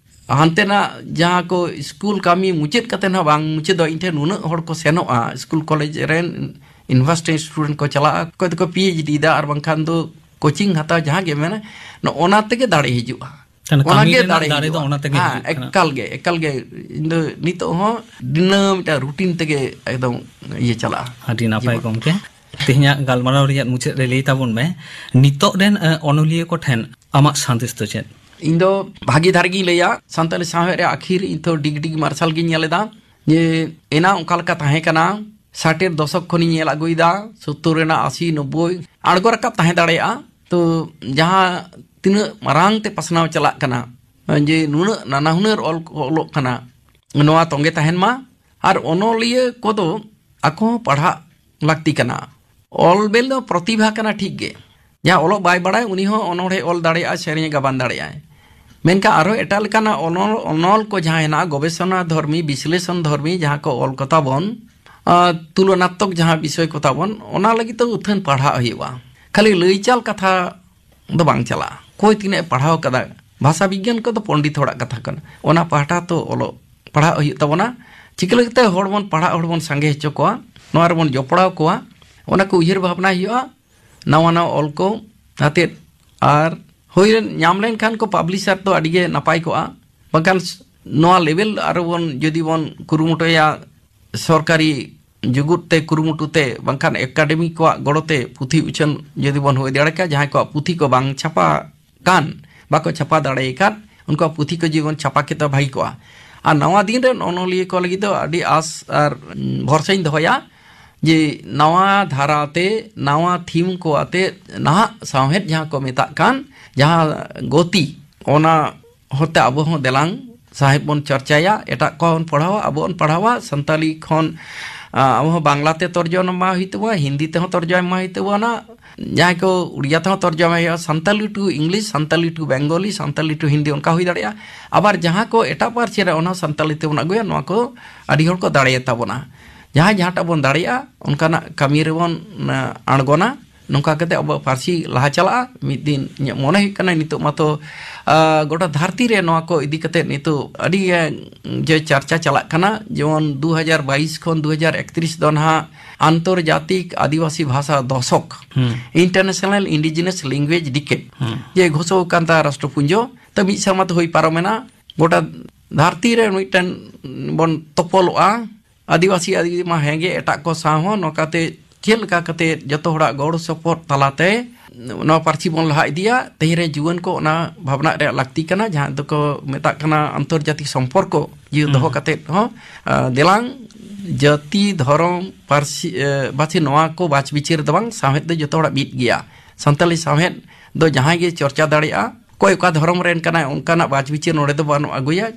ᱦᱟᱱᱛᱮᱱᱟᱜ ᱡᱟᱦᱟᱸ ᱠᱚ ᱥᱠᱩᱞ ᱠᱟᱹᱢᱤ ᱢᱩᱪᱟᱹᱫ ᱠᱟᱛᱮ ᱦᱚᱸ ᱵᱟᱝ ᱢᱩᱪᱟᱹᱫᱚᱜᱼᱟ᱾ ᱤᱧ ᱴᱷᱮᱱ ᱱᱩᱱᱟᱹᱜ ᱦᱚᱲ ᱠᱚ ᱥᱮᱱᱚᱜᱼᱟ, ᱥᱠᱩᱞ ᱠᱚᱞᱮᱡᱽ ᱨᱮᱱ ᱤᱭᱩᱱᱤᱵᱷᱟᱨᱥᱤᱴᱤ ᱥᱴᱩᱰᱮᱱᱴ ᱠᱚ ᱪᱟᱞᱟᱜᱼᱟ, ᱚᱠᱚᱭ ᱫᱚᱠᱚ ᱯᱤ ᱮᱭᱤᱪ ᱰᱤ ᱫᱟ, ᱟᱨ ᱵᱟᱝᱠᱷᱟᱱ ᱫᱚ ᱠᱳᱪᱤᱝ ᱦᱟᱛᱟᱣ, ᱡᱟᱦᱟᱸ ᱜᱮ ᱢᱮᱱᱟ, ᱱᱚᱜᱼᱚ ᱱᱟ ᱛᱮᱜᱮ ᱫᱟᱲᱮ ᱦᱤᱡᱩᱜᱼᱟ᱾ ᱛᱟᱦᱞᱮ ᱚᱱᱟ ᱠᱟᱹᱢᱤ ᱜᱮ ᱨᱮᱱᱟᱜ ᱫᱟᱲᱮ ᱫᱟᱲᱮ ᱫᱚ ᱦᱤᱡᱩᱜᱼᱟ᱾ ᱚᱱᱟ ᱛᱮᱜᱮ ᱦᱮᱸ, ᱦᱤᱡᱩᱜ ᱠᱟᱱᱟ᱾ ᱮᱠᱟᱞ ᱜᱮ, ᱮᱠᱟᱞ ᱜᱮ᱾ ᱤᱧ ᱫᱚ ᱱᱤᱛᱚᱜ ᱦᱚᱸ ᱫᱤᱱᱟᱹᱢ ᱢᱤᱫᱴᱟᱝ ᱨᱩᱴᱤᱱ ᱛᱮᱜᱮ ᱮᱠᱫᱚᱢ ᱤᱭᱟᱹ ᱪᱟᱞᱟᱜᱼᱟ᱾ ᱟᱹᱰᱤ ᱱᱟᱯᱟᱭ ᱡᱤᱵᱚᱱ᱾ ᱜᱚᱢᱠᱮ, ᱛᱮᱦᱮᱧᱟᱜ ᱜᱟᱞᱢᱟᱨᱟᱣ ᱨᱮᱭᱟᱜ ᱢᱩᱪᱟᱹᱫ ᱨᱮ ᱞᱟᱹᱭ ᱛᱟᱵᱚᱱ ᱢᱮ, ᱱᱤᱛᱚᱜ ᱨᱮᱱ, ᱮ, ᱚᱱᱚᱞᱤᱭᱟᱹ ᱠᱚ ᱴᱷᱮᱱ ᱟᱢᱟᱜ ᱥᱟᱸᱫᱮᱥ ᱫᱚ ᱪᱮᱫ? ᱤᱧ ᱫᱚ ᱵᱷᱟᱹᱜᱤ ᱫᱷᱟᱨᱟ ᱜᱤᱧ ᱞᱟᱹᱭᱟ, ᱥᱟᱱᱛᱟᱲᱤ ᱥᱟᱶᱦᱮᱫ ᱨᱮ ᱟᱹᱠᱷᱤᱨ ᱤᱧ ᱛᱚ ᱰᱤᱜᱽ ᱰᱤᱜᱽ ᱢᱟᱨᱥᱟᱞ ᱜᱤᱧ ᱧᱮᱞ ᱮᱫᱟ᱾ ᱡᱮ ᱮᱱᱟ ᱚᱱᱠᱟ ᱞᱮᱠᱟ ᱛᱟᱦᱮᱸ ᱠᱟᱱᱟ, ᱥᱟᱴᱮᱨ ᱫᱚᱥᱚᱠ ᱠᱷᱚᱱᱤᱧ ᱧᱮᱞ ᱟᱹᱜᱩᱭᱮᱫᱟ, ᱥᱳᱛᱛᱳᱨ ᱨᱮᱱᱟᱜ ᱟᱥᱤ, ᱱᱚᱵᱵᱳᱭ ᱟᱬᱜᱚ ᱨᱟᱠᱟᱵ ᱛᱟᱦᱮᱸ ᱫᱟᱲᱮᱭᱟᱜᱼᱟ᱾ ᱛᱚ ᱡᱟᱦᱟᱸ ᱛᱤᱱᱟᱹᱜ ᱢᱟᱨᱟᱝ ᱛᱮ ᱯᱟᱥᱱᱟᱣ ᱪᱟᱞᱟᱜ ᱠᱟᱱᱟ, ᱡᱮ ᱱᱩᱱᱟᱹᱜ ᱱᱟᱱᱟ ᱦᱩᱱᱟᱹᱨ ᱚᱞ ᱠᱚ ᱚᱞᱚᱜ ᱠᱟᱱᱟ, ᱱᱚᱣᱟ ᱛᱚᱸᱜᱮ ᱛᱟᱦᱮᱱ ᱢᱟ᱾ ᱟᱨ ᱚᱱᱚᱞᱤᱭᱟᱹ ᱠᱚᱫᱚ ᱟᱠᱚ ᱦᱚᱸ ᱯᱟᱲᱦᱟᱜ ᱞᱟᱹᱠᱛᱤ ᱠᱟᱱᱟ᱾ ᱚᱞ ᱵᱮᱞ ᱫᱚ ᱯᱨᱚᱛᱤᱵᱷᱟ ᱠᱟᱱᱟ, ᱴᱷᱤᱠ ᱜᱮ᱾ ᱡᱟᱦᱟᱸ ᱚᱞᱚᱜ ᱵᱟᱭ ᱵᱟᱲᱟᱭ, ᱩᱱᱤ ᱦᱚᱸ ᱚᱱᱚᱬᱦᱮ ᱚᱞ ᱫᱟᱲᱮᱭᱟᱜᱼᱟᱭ, ᱥᱮᱨᱮᱧ ᱜᱟᱵᱟᱱ ᱫᱟᱲᱮᱭᱟᱜᱼᱟᱭ᱾ ᱢᱮᱱᱠᱷᱟᱱ ᱟᱨᱦᱚᱸ ᱮᱴᱟᱜ ᱞᱮᱠᱟᱱᱟᱜ ᱚᱱᱚᱞ, ᱚᱱᱚᱞ ᱠᱚ ᱡᱟᱦᱟᱸ ᱦᱮᱱᱟᱜᱼᱟ, ᱜᱚᱵᱮᱥᱚᱱᱟ ᱫᱷᱚᱨᱢᱤ, ᱵᱤᱥᱞᱮᱥᱚᱱ ᱫᱷᱚᱨᱢᱤ ᱡᱟᱦᱟᱸ ᱠᱚ ᱚᱞ ᱠᱚᱛᱟ ᱵᱚᱱ, ᱟᱨ ᱛᱩᱞᱚᱱᱟᱛᱢᱚᱠ ᱡᱟᱦᱟᱸ ᱵᱤᱥᱚᱭ ᱠᱚᱛᱟ ᱵᱚᱱ, ᱚᱱᱟ ᱞᱟᱹᱜᱤᱫ ᱫᱚ ᱩᱛᱷᱟᱹᱱ ᱯᱟᱲᱦᱟᱜ ᱦᱩᱭᱩᱜᱼᱟ᱾ ᱠᱷᱟᱹᱞᱤ ᱞᱟᱹᱭ ᱪᱟᱞ ᱠᱟᱛᱷᱟ ᱫᱚ ᱵᱟᱝ ᱪᱟᱞᱟᱜᱼᱟ᱾ ᱚᱠᱚᱭ ᱛᱤᱱᱟᱹᱜ ᱮ ᱯᱟᱲᱦᱟᱣ ᱠᱟᱫᱟ, ᱵᱷᱟᱥᱟ ᱵᱤᱜᱽᱜᱟᱱ ᱠᱚᱫᱚ ᱯᱚᱱᱰᱤᱛ ᱦᱚᱲᱟᱜ ᱠᱟᱛᱷᱟ ᱠᱟᱱᱟ᱾ ᱚᱱᱟ ᱯᱟᱦᱴᱟ ᱛᱚ ᱚᱞᱚᱜ ᱯᱟᱲᱦᱟᱜ ᱦᱩᱭᱩᱜ ᱛᱟᱵᱚᱱᱟ᱾ ᱪᱤᱠᱟᱹ ᱞᱮᱠᱟᱛᱮ ᱦᱚᱲ ᱵᱚᱱ ᱯᱟᱲᱦᱟᱜ, ᱦᱚᱲ ᱵᱚᱱ ᱥᱟᱸᱜᱮ ᱦᱚᱪᱚ ᱠᱚᱣᱟ, ᱱᱚᱣᱟ ᱨᱮᱵᱚᱱ ᱡᱚᱯᱲᱟᱣ ᱠᱚᱣᱟ, ᱚᱱᱟ ᱠᱚ ᱩᱭᱦᱟᱹᱨ ᱵᱷᱟᱵᱽᱱᱟᱭ ᱦᱩᱭᱩᱜᱼᱟ᱾ ᱱᱟᱣᱟ ᱱᱟᱣᱟ ᱚᱞ ᱠᱚ ᱟᱛᱮᱫ, ᱟᱨ ᱦᱩᱭ ᱞᱮᱱ, ᱧᱟᱢ ᱞᱮᱱᱠᱷᱟᱱ ᱠᱚ ᱯᱟᱵᱽᱞᱤᱥᱟᱨ ᱫᱚ ᱟᱹᱰᱤ ᱜᱮ ᱱᱟᱯᱟᱭ ᱠᱚᱜᱼᱟ᱾ ᱵᱟᱝᱠᱷᱟᱱ ᱱᱚᱣᱟ ᱞᱮᱵᱮᱞ ᱟᱨᱚ ᱵᱚᱱ ᱡᱩᱫᱤ ᱵᱚᱱ ᱠᱩᱨᱩᱢᱩᱴᱩᱭᱟ, ᱥᱚᱨᱠᱟᱨᱤ ᱡᱩᱜᱩᱫ ᱛᱮ ᱠᱩᱨᱩᱢᱩᱴᱩ ᱛᱮ, ᱵᱟᱝᱠᱷᱟᱱ ᱮᱠᱟᱰᱮᱢᱤ ᱠᱚᱣᱟᱜ ᱜᱚᱲᱚ ᱛᱮ ᱯᱩᱛᱷᱤ ᱩᱪᱷᱟᱹᱱ ᱡᱩᱫᱤ ᱵᱚᱱ ᱦᱩᱭ ᱫᱟᱲᱮ ᱠᱮᱭᱟ, ᱡᱟᱦᱟᱸᱭ ᱠᱚᱣᱟᱜ ᱯᱩᱛᱷᱤ ᱠᱚ ᱵᱟᱝ ᱪᱷᱟᱯᱟ ᱠᱟᱱ, ᱵᱟᱠᱚ ᱪᱷᱟᱯᱟ ᱫᱟᱲᱮ ᱟᱠᱟᱫ, ᱩᱱᱠᱩᱣᱟᱜ ᱯᱩᱛᱷᱤ ᱠᱚ ᱡᱩᱫᱤ ᱵᱚᱱ ᱪᱷᱟᱯᱟ ᱠᱮᱫᱟ, ᱵᱷᱟᱹᱜᱤ ᱠᱚᱜᱼᱟ᱾ ᱟᱨ ᱱᱟᱣᱟ ᱫᱤᱱ ᱨᱮᱱ ᱚᱱᱚᱞᱤᱭᱟᱹ ᱠᱚ ᱞᱟᱹᱜᱤᱫ ᱫᱚ ᱟᱹᱰᱤ ᱟᱥ ᱟᱨ, ᱩᱸ, ᱵᱷᱚᱨᱥᱟᱧ ᱫᱚᱦᱚᱭᱟ ᱡᱮ ᱱᱟᱣᱟ ᱫᱷᱟᱨᱟ ᱛᱮ, ᱱᱟᱣᱟ ᱛᱷᱤᱢ ᱠᱚ ᱟᱛᱮ, ᱱᱟᱦᱟᱜ ᱥᱟᱶᱦᱮᱫ ᱡᱟᱦᱟᱸ ᱠᱚ ᱢᱮᱛᱟᱜ ᱠᱟᱱ, ᱡᱟᱦᱟᱸ ᱜᱚᱛᱤ, ᱚᱱᱟ ᱦᱚᱛᱮ ᱟᱵᱚ ᱦᱚᱸ ᱫᱮᱞᱟᱝ ᱥᱟᱶᱦᱮᱫ ᱵᱚᱱ ᱪᱚᱨᱪᱟᱭᱟ, ᱮᱴᱟᱜ ᱠᱚ ᱵᱚᱱ ᱯᱟᱲᱦᱟᱣᱟ, ᱟᱵᱚ ᱵᱚᱱ ᱯᱟᱲᱦᱟᱣᱟ᱾ ᱥᱟᱱᱛᱟᱞᱤ ᱠᱷᱚᱱ, ᱟ, ᱟᱵᱚ ᱦᱚᱸ ᱵᱟᱝᱞᱟ ᱛᱮ ᱛᱚᱨᱡᱚᱢᱟ ᱦᱩᱭᱩᱜ ᱛᱟᱵᱚᱱᱟ, ᱦᱤᱱᱫᱤ ᱛᱮᱦᱚᱸ ᱛᱚᱨᱡᱚᱢᱟ ᱦᱩᱭᱩᱜ ᱛᱟᱵᱚᱱᱟ, ᱡᱟᱦᱟᱸᱭ ᱠᱚ ᱩᱲᱤᱭᱟ ᱛᱮᱦᱚᱸ ᱛᱚᱨᱡᱚᱢᱟ ᱦᱩᱭᱩᱜᱼᱟ, Santali to English, Santali to Bengali, Santali to Hindi, ᱚᱱᱠᱟ ᱦᱩᱭ ᱫᱟᱲᱮᱭᱟᱜᱼᱟ᱾ ᱟᱵᱟᱨ ᱡᱟᱦᱟᱸ ᱠᱚ ᱮᱴᱟᱜ ᱯᱟᱹᱨᱥᱤ ᱨᱮ, ᱚᱱᱟ ᱥᱟᱱᱛᱟᱞᱤ ᱛᱮᱵᱚᱱ ᱟᱹᱜᱩᱭᱟ, ᱱᱚᱣᱟ ᱠᱚ ᱟᱹᱰᱤ ᱦᱚᱲ ᱠᱚ ᱫᱟᱲᱮᱭᱟᱛᱟ ᱵᱚᱱᱟ᱾ ᱡᱟᱦᱟᱸᱭ ᱡᱟᱦᱟᱸᱴᱟᱜ ᱵᱚᱱ ᱫᱟᱲᱮᱭᱟᱜᱼᱟ, ᱚᱱᱠᱟᱱᱟᱜ ᱠᱟᱹᱢᱤ ᱨᱮᱵᱚᱱ, ᱟ, ᱟᱬᱜᱚᱱᱟ᱾ ᱱᱚᱝᱠᱟ ᱠᱟᱛᱮ ᱟᱵᱚᱣᱟᱜ ᱯᱟᱹᱨᱥᱤ ᱞᱟᱦᱟ ᱪᱟᱞᱟᱜᱼᱟ᱾ ᱢᱤᱫ ᱫᱤᱱ ᱤᱧᱟᱹᱜ ᱢᱚᱱᱮ ᱦᱩᱭᱩᱜ ᱠᱟᱱᱟ, ᱱᱤᱛᱚᱜ ᱢᱟᱛᱚ, ᱟ, ᱜᱚᱴᱟ ᱫᱷᱟᱹᱨᱛᱤ ᱨᱮ ᱱᱚᱣᱟ ᱠᱚ ᱤᱫᱤ ᱠᱟᱛᱮ ᱱᱤᱛᱚᱜ ᱟᱹᱰᱤ ᱜᱮ ᱡᱮ ᱪᱟᱨᱪᱟ ᱪᱟᱞᱟᱜ ᱠᱟᱱᱟ᱾ ᱡᱮᱢᱚᱱ ᱫᱩ ᱦᱟᱡᱟᱨ ᱵᱟᱭᱤᱥ ᱠᱷᱚᱱ ᱫᱩ ᱦᱟᱡᱟᱨ ᱮᱠᱛᱨᱤᱥ ᱫᱚ ᱱᱟᱦᱟᱜ ᱟᱱᱛᱚᱨᱡᱟᱛᱤᱠ ᱟᱹᱫᱤᱵᱟᱹᱥᱤ ᱵᱷᱟᱥᱟ ᱫᱚᱥᱚᱠ, ᱦᱩᱸ᱾ International Indigenous Language Decade, ᱦᱩᱸ᱾ ᱡᱮ ᱜᱷᱳᱥᱚ ᱟᱠᱟᱱ ᱛᱟ ᱨᱟᱥᱴᱨᱚᱯᱩᱧᱡᱚ᱾ ᱛᱚ, ᱢᱤᱫ ᱥᱮᱨᱢᱟ ᱛᱮ ᱦᱩᱭ ᱯᱟᱨᱚᱢᱮᱱᱟ᱾ ᱜᱚᱴᱟ ᱫᱷᱟᱹᱨᱛᱤ ᱨᱮ ᱢᱤᱫᱴᱮᱱ ᱵᱚᱱ ᱛᱚᱯᱚᱞᱚᱜᱼᱟ᱾ ᱟᱹᱫᱤᱵᱟᱹᱥᱤ, ᱟᱹᱫᱤᱵᱟᱹᱥᱤ ᱢᱟ ᱦᱮᱸᱜᱮ, ᱮᱴᱟᱜ ᱠᱚ ᱥᱟᱶ ᱦᱚᱸ ᱱᱚᱝᱠᱟᱛᱮ ᱪᱮᱫ ᱞᱮᱠᱟ ᱠᱟᱛᱮ ᱡᱚᱛᱚ ᱦᱚᱲᱟᱜ ᱜᱚᱲᱚ ᱥᱚᱯᱚᱦᱚᱫ ᱛᱟᱞᱟᱛᱮ ᱱᱚᱣᱟ ᱯᱟᱹᱨᱥᱤ ᱵᱚᱱ ᱞᱟᱦᱟ ᱤᱫᱤᱭᱟ, ᱛᱮᱦᱮᱧ ᱨᱮ ᱡᱩᱣᱟᱹᱱ ᱠᱚ ᱚᱱᱟ ᱵᱷᱟᱵᱽᱱᱟ ᱨᱮᱭᱟᱜ ᱞᱟᱹᱠᱛᱤ ᱠᱟᱱᱟ, ᱡᱟᱦᱟᱸ ᱫᱚᱠᱚ ᱢᱮᱛᱟᱜ ᱠᱟᱱᱟ ᱟᱱᱛᱚᱨᱡᱟᱛᱤᱠ ᱥᱚᱢᱯᱚᱨᱠᱚ, ᱡᱤᱭᱟᱹ ᱦᱩᱸ᱾ ᱫᱚᱦᱚ ᱠᱟᱛᱮ ᱦᱚᱸ, ᱟ, ᱫᱮᱞᱟᱝ ᱡᱟᱹᱛᱤ, ᱫᱷᱚᱨᱚᱢ, ᱯᱟᱹᱨᱥᱤ, ᱮ, ᱵᱟᱪᱷᱤ ᱱᱚᱣᱟ ᱠᱚ ᱵᱟᱪ ᱵᱤᱪᱟᱹᱨ ᱫᱚ ᱵᱟᱝ, ᱥᱟᱶᱦᱮᱫ ᱫᱚ ᱡᱚᱛᱚ ᱦᱚᱲᱟᱜ ᱢᱤᱫ ᱜᱮᱭᱟ᱾ ᱥᱟᱱᱛᱟᱞᱤ ᱥᱟᱶᱦᱮᱫ ᱫᱚ ᱡᱟᱦᱟᱸᱭ ᱜᱮ ᱪᱚᱨᱪᱟ ᱫᱟᱲᱮᱭᱟᱜᱼᱟ, ᱚᱠᱚᱭ ᱚᱠᱟ ᱫᱷᱚᱨᱚᱢ ᱨᱮᱱ ᱠᱟᱱᱟᱭ, ᱚᱱᱠᱟᱱᱟᱜ ᱵᱟᱪ ᱵᱤᱪᱟᱹᱨ ᱱᱚᱰᱮ ᱫᱚ ᱵᱟᱹᱱᱩᱜ ᱟᱹᱜᱩᱭᱟ᱾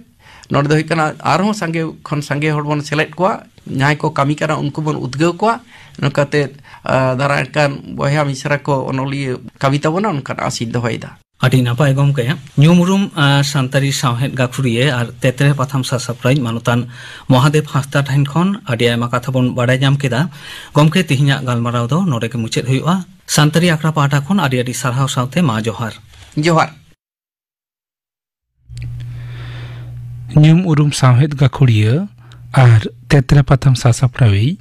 ᱱᱚᱰᱮ ᱫᱚ ᱦᱩᱭᱩᱜ ᱠᱟᱱᱟ, ᱟᱨᱦᱚᱸ ᱥᱟᱸᱜᱮ ᱠᱷᱚᱱ ᱥᱟᱸᱜᱮ ᱦᱚᱲ ᱵᱚᱱ ᱥᱮᱞᱮᱫ ᱠᱚᱣᱟ, ᱡᱟᱦᱟᱸᱭ ᱠᱚ ᱠᱟᱹᱢᱤ ᱠᱟᱱᱟ ᱩᱱᱠᱩ ᱵᱚᱱ ᱩᱫᱽᱜᱟᱹᱣ ᱠᱚᱣᱟ᱾ ᱱᱚᱝᱠᱟᱛᱮ, ᱟ, ᱫᱟᱨᱟᱭ ᱠᱟᱱ ᱵᱚᱭᱦᱟ ᱢᱤᱥᱨᱟ ᱠᱚ ᱚᱱᱚᱞᱤᱭᱟᱹ ᱠᱟᱹᱢᱤ ᱛᱟᱵᱚᱱᱟ, ᱚᱱᱠᱟᱱ ᱟᱥᱤᱧ ᱫᱚᱦᱚᱭᱮᱫᱟ᱾ ᱟᱹᱰᱤ ᱱᱟᱯᱟᱭ ᱜᱚᱢᱠᱮ᱾ ᱧᱩᱢ ᱩᱨᱩᱢ, ᱟ, ᱥᱟᱱᱛᱟᱲᱤ ᱥᱟᱶᱦᱮᱫ ᱜᱟᱹᱠᱷᱩᱲᱤᱭᱟᱹ ᱟᱨ ᱛᱮᱛᱨᱮ ᱯᱟᱛᱷᱟᱢ ᱥᱟᱥᱟᱯᱲᱟᱣᱤᱡ ᱢᱟᱱᱚᱛᱟᱱ ᱢᱚᱦᱟᱫᱮᱵ ᱦᱟᱸᱥᱫᱟ ᱴᱷᱮᱱ ᱠᱷᱚᱱ ᱟᱹᱰᱤ ᱟᱭᱢᱟ ᱠᱟᱛᱷᱟ ᱵᱚᱱ ᱵᱟᱲᱟᱭ ᱧᱟᱢ ᱠᱮᱫᱟ᱾ ᱜᱚᱢᱠᱮ, ᱛᱮᱦᱮᱧᱟᱜ ᱜᱟᱞᱢᱟᱨᱟᱣ ᱫᱚ ᱱᱚᱰᱮ ᱜᱮ ᱢᱩᱪᱟᱹᱫ ᱦᱩᱭᱩᱜᱼᱟ᱾ ᱥᱟᱱᱛᱟᱲᱤ ᱟᱠᱷᱲᱟ ᱯᱟᱦᱴᱟ ᱠᱷᱚᱱ ᱟᱹᱰᱤ ᱟᱹᱰᱤ ᱥᱟᱨᱦᱟᱣ ᱥᱟᱶᱛᱮ ᱢᱟ ᱡᱚᱦᱟᱨ᱾ ᱡᱚᱦᱟᱨ᱾ ᱧᱩᱢ ᱩᱨᱩᱢ ᱥᱟᱶᱦᱮᱫ ᱜᱟᱹᱠᱷᱩᱲᱤᱭᱟᱹ ᱟᱨ ᱛᱮᱛᱨᱮ ᱯᱟᱛᱷᱟᱢ ᱥᱟᱥᱟᱯᱲᱟᱣᱤᱡ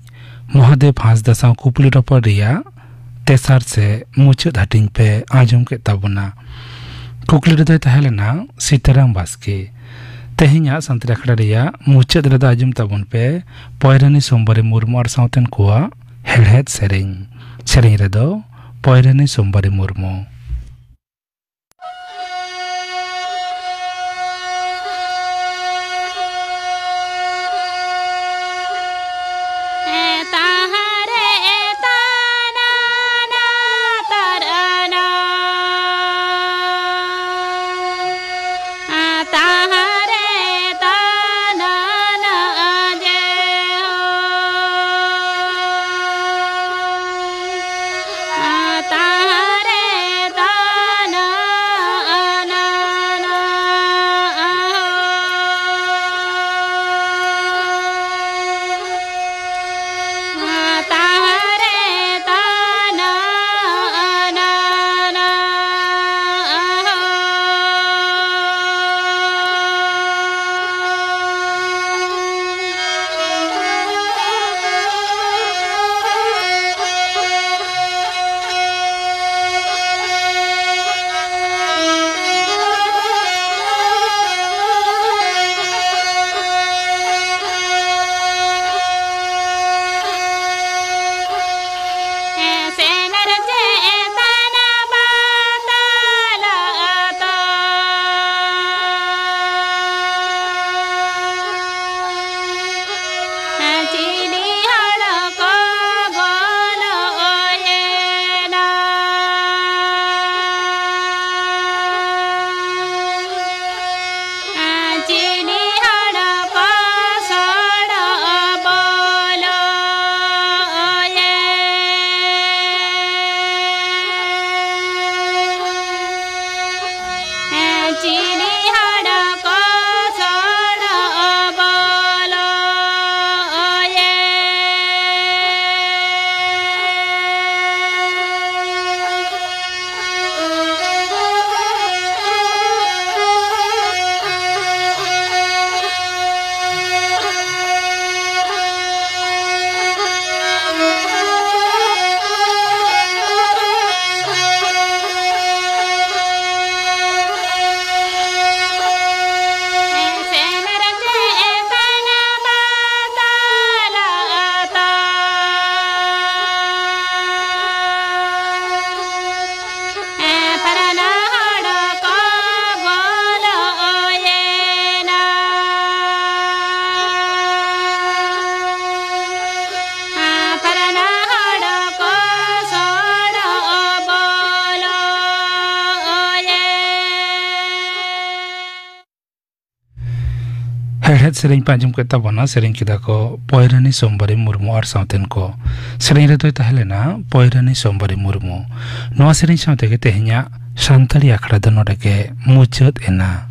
ᱢᱚᱦᱟᱫᱮᱵ ᱦᱟᱸᱥᱫᱟ ᱥᱟᱶ ᱠᱩᱠᱞᱤ ᱨᱚᱯᱚᱲ ᱨᱮᱭᱟᱜ ᱛᱮᱥᱟᱨ ᱥᱮ ᱢᱩᱪᱟᱹᱫ ᱦᱟᱹᱴᱤᱧ ᱯᱮ ᱟᱸᱡᱚᱢ ᱠᱮᱫ ᱛᱟᱵᱚᱱᱟ᱾ ᱠᱩᱠᱞᱤ ᱨᱮᱫᱚᱭ ᱛᱟᱦᱮᱸ ᱞᱮᱱᱟ ᱥᱤᱛᱟᱨᱟᱢ ᱵᱟᱥᱠᱮ᱾ ᱛᱮᱦᱮᱧᱟᱜ ᱥᱟᱱᱛᱟᱲᱤ ᱟᱠᱷᱲᱟ ᱨᱮᱭᱟᱜ ᱢᱩᱪᱟᱹᱫ ᱨᱮᱫᱚ ᱟᱸᱡᱚᱢ ᱛᱟᱵᱚᱱ ᱯᱮ ᱯᱚᱭᱨᱟᱱᱤ ᱥᱳᱢᱵᱟᱨᱤ ᱢᱩᱨᱢᱩ ᱟᱨ ᱥᱟᱶᱛᱮᱱ ᱠᱚᱣᱟᱜ ᱦᱮᱲᱦᱮᱫ ᱥᱮᱨᱮᱧ᱾ ᱥᱮᱨᱮᱧ ᱨᱮᱫᱚ ᱯᱚᱭᱨᱟᱱᱤ ᱥᱳᱢᱵᱟᱨᱤ ᱢᱩᱨᱢᱩ᱾ ᱥᱮᱨᱮᱧ ᱯᱮ ᱟᱸᱡᱚᱢ ᱠᱮᱫ ᱛᱟᱵᱚᱱᱟ, ᱥᱮᱨᱮᱧ ᱠᱮᱫᱟ ᱠᱚ ᱯᱚᱭᱨᱟᱱᱤ ᱥᱳᱢᱵᱟᱨᱤ ᱢᱩᱨᱢᱩ ᱟᱨ ᱥᱟᱶᱛᱮᱱ ᱠᱚ᱾ ᱥᱮᱨᱮᱧ ᱨᱮᱫᱚᱭ ᱛᱟᱦᱮᱸ ᱞᱮᱱᱟ ᱯᱚᱭᱨᱟᱱᱤ ᱥᱳᱢᱵᱟᱨᱤ ᱢᱩᱨᱢᱩ᱾ ᱱᱚᱣᱟ ᱥᱮᱨᱮᱧ ᱥᱟᱶ ᱛᱮᱜᱮ ᱛᱮᱦᱮᱧᱟᱜ ᱥᱟᱱᱛᱟᱲᱤ ᱟᱠᱷᱲᱟ ᱫᱚ ᱱᱚᱰᱮ ᱜᱮ ᱢᱩᱪᱟᱹᱫ ᱮᱱᱟ᱾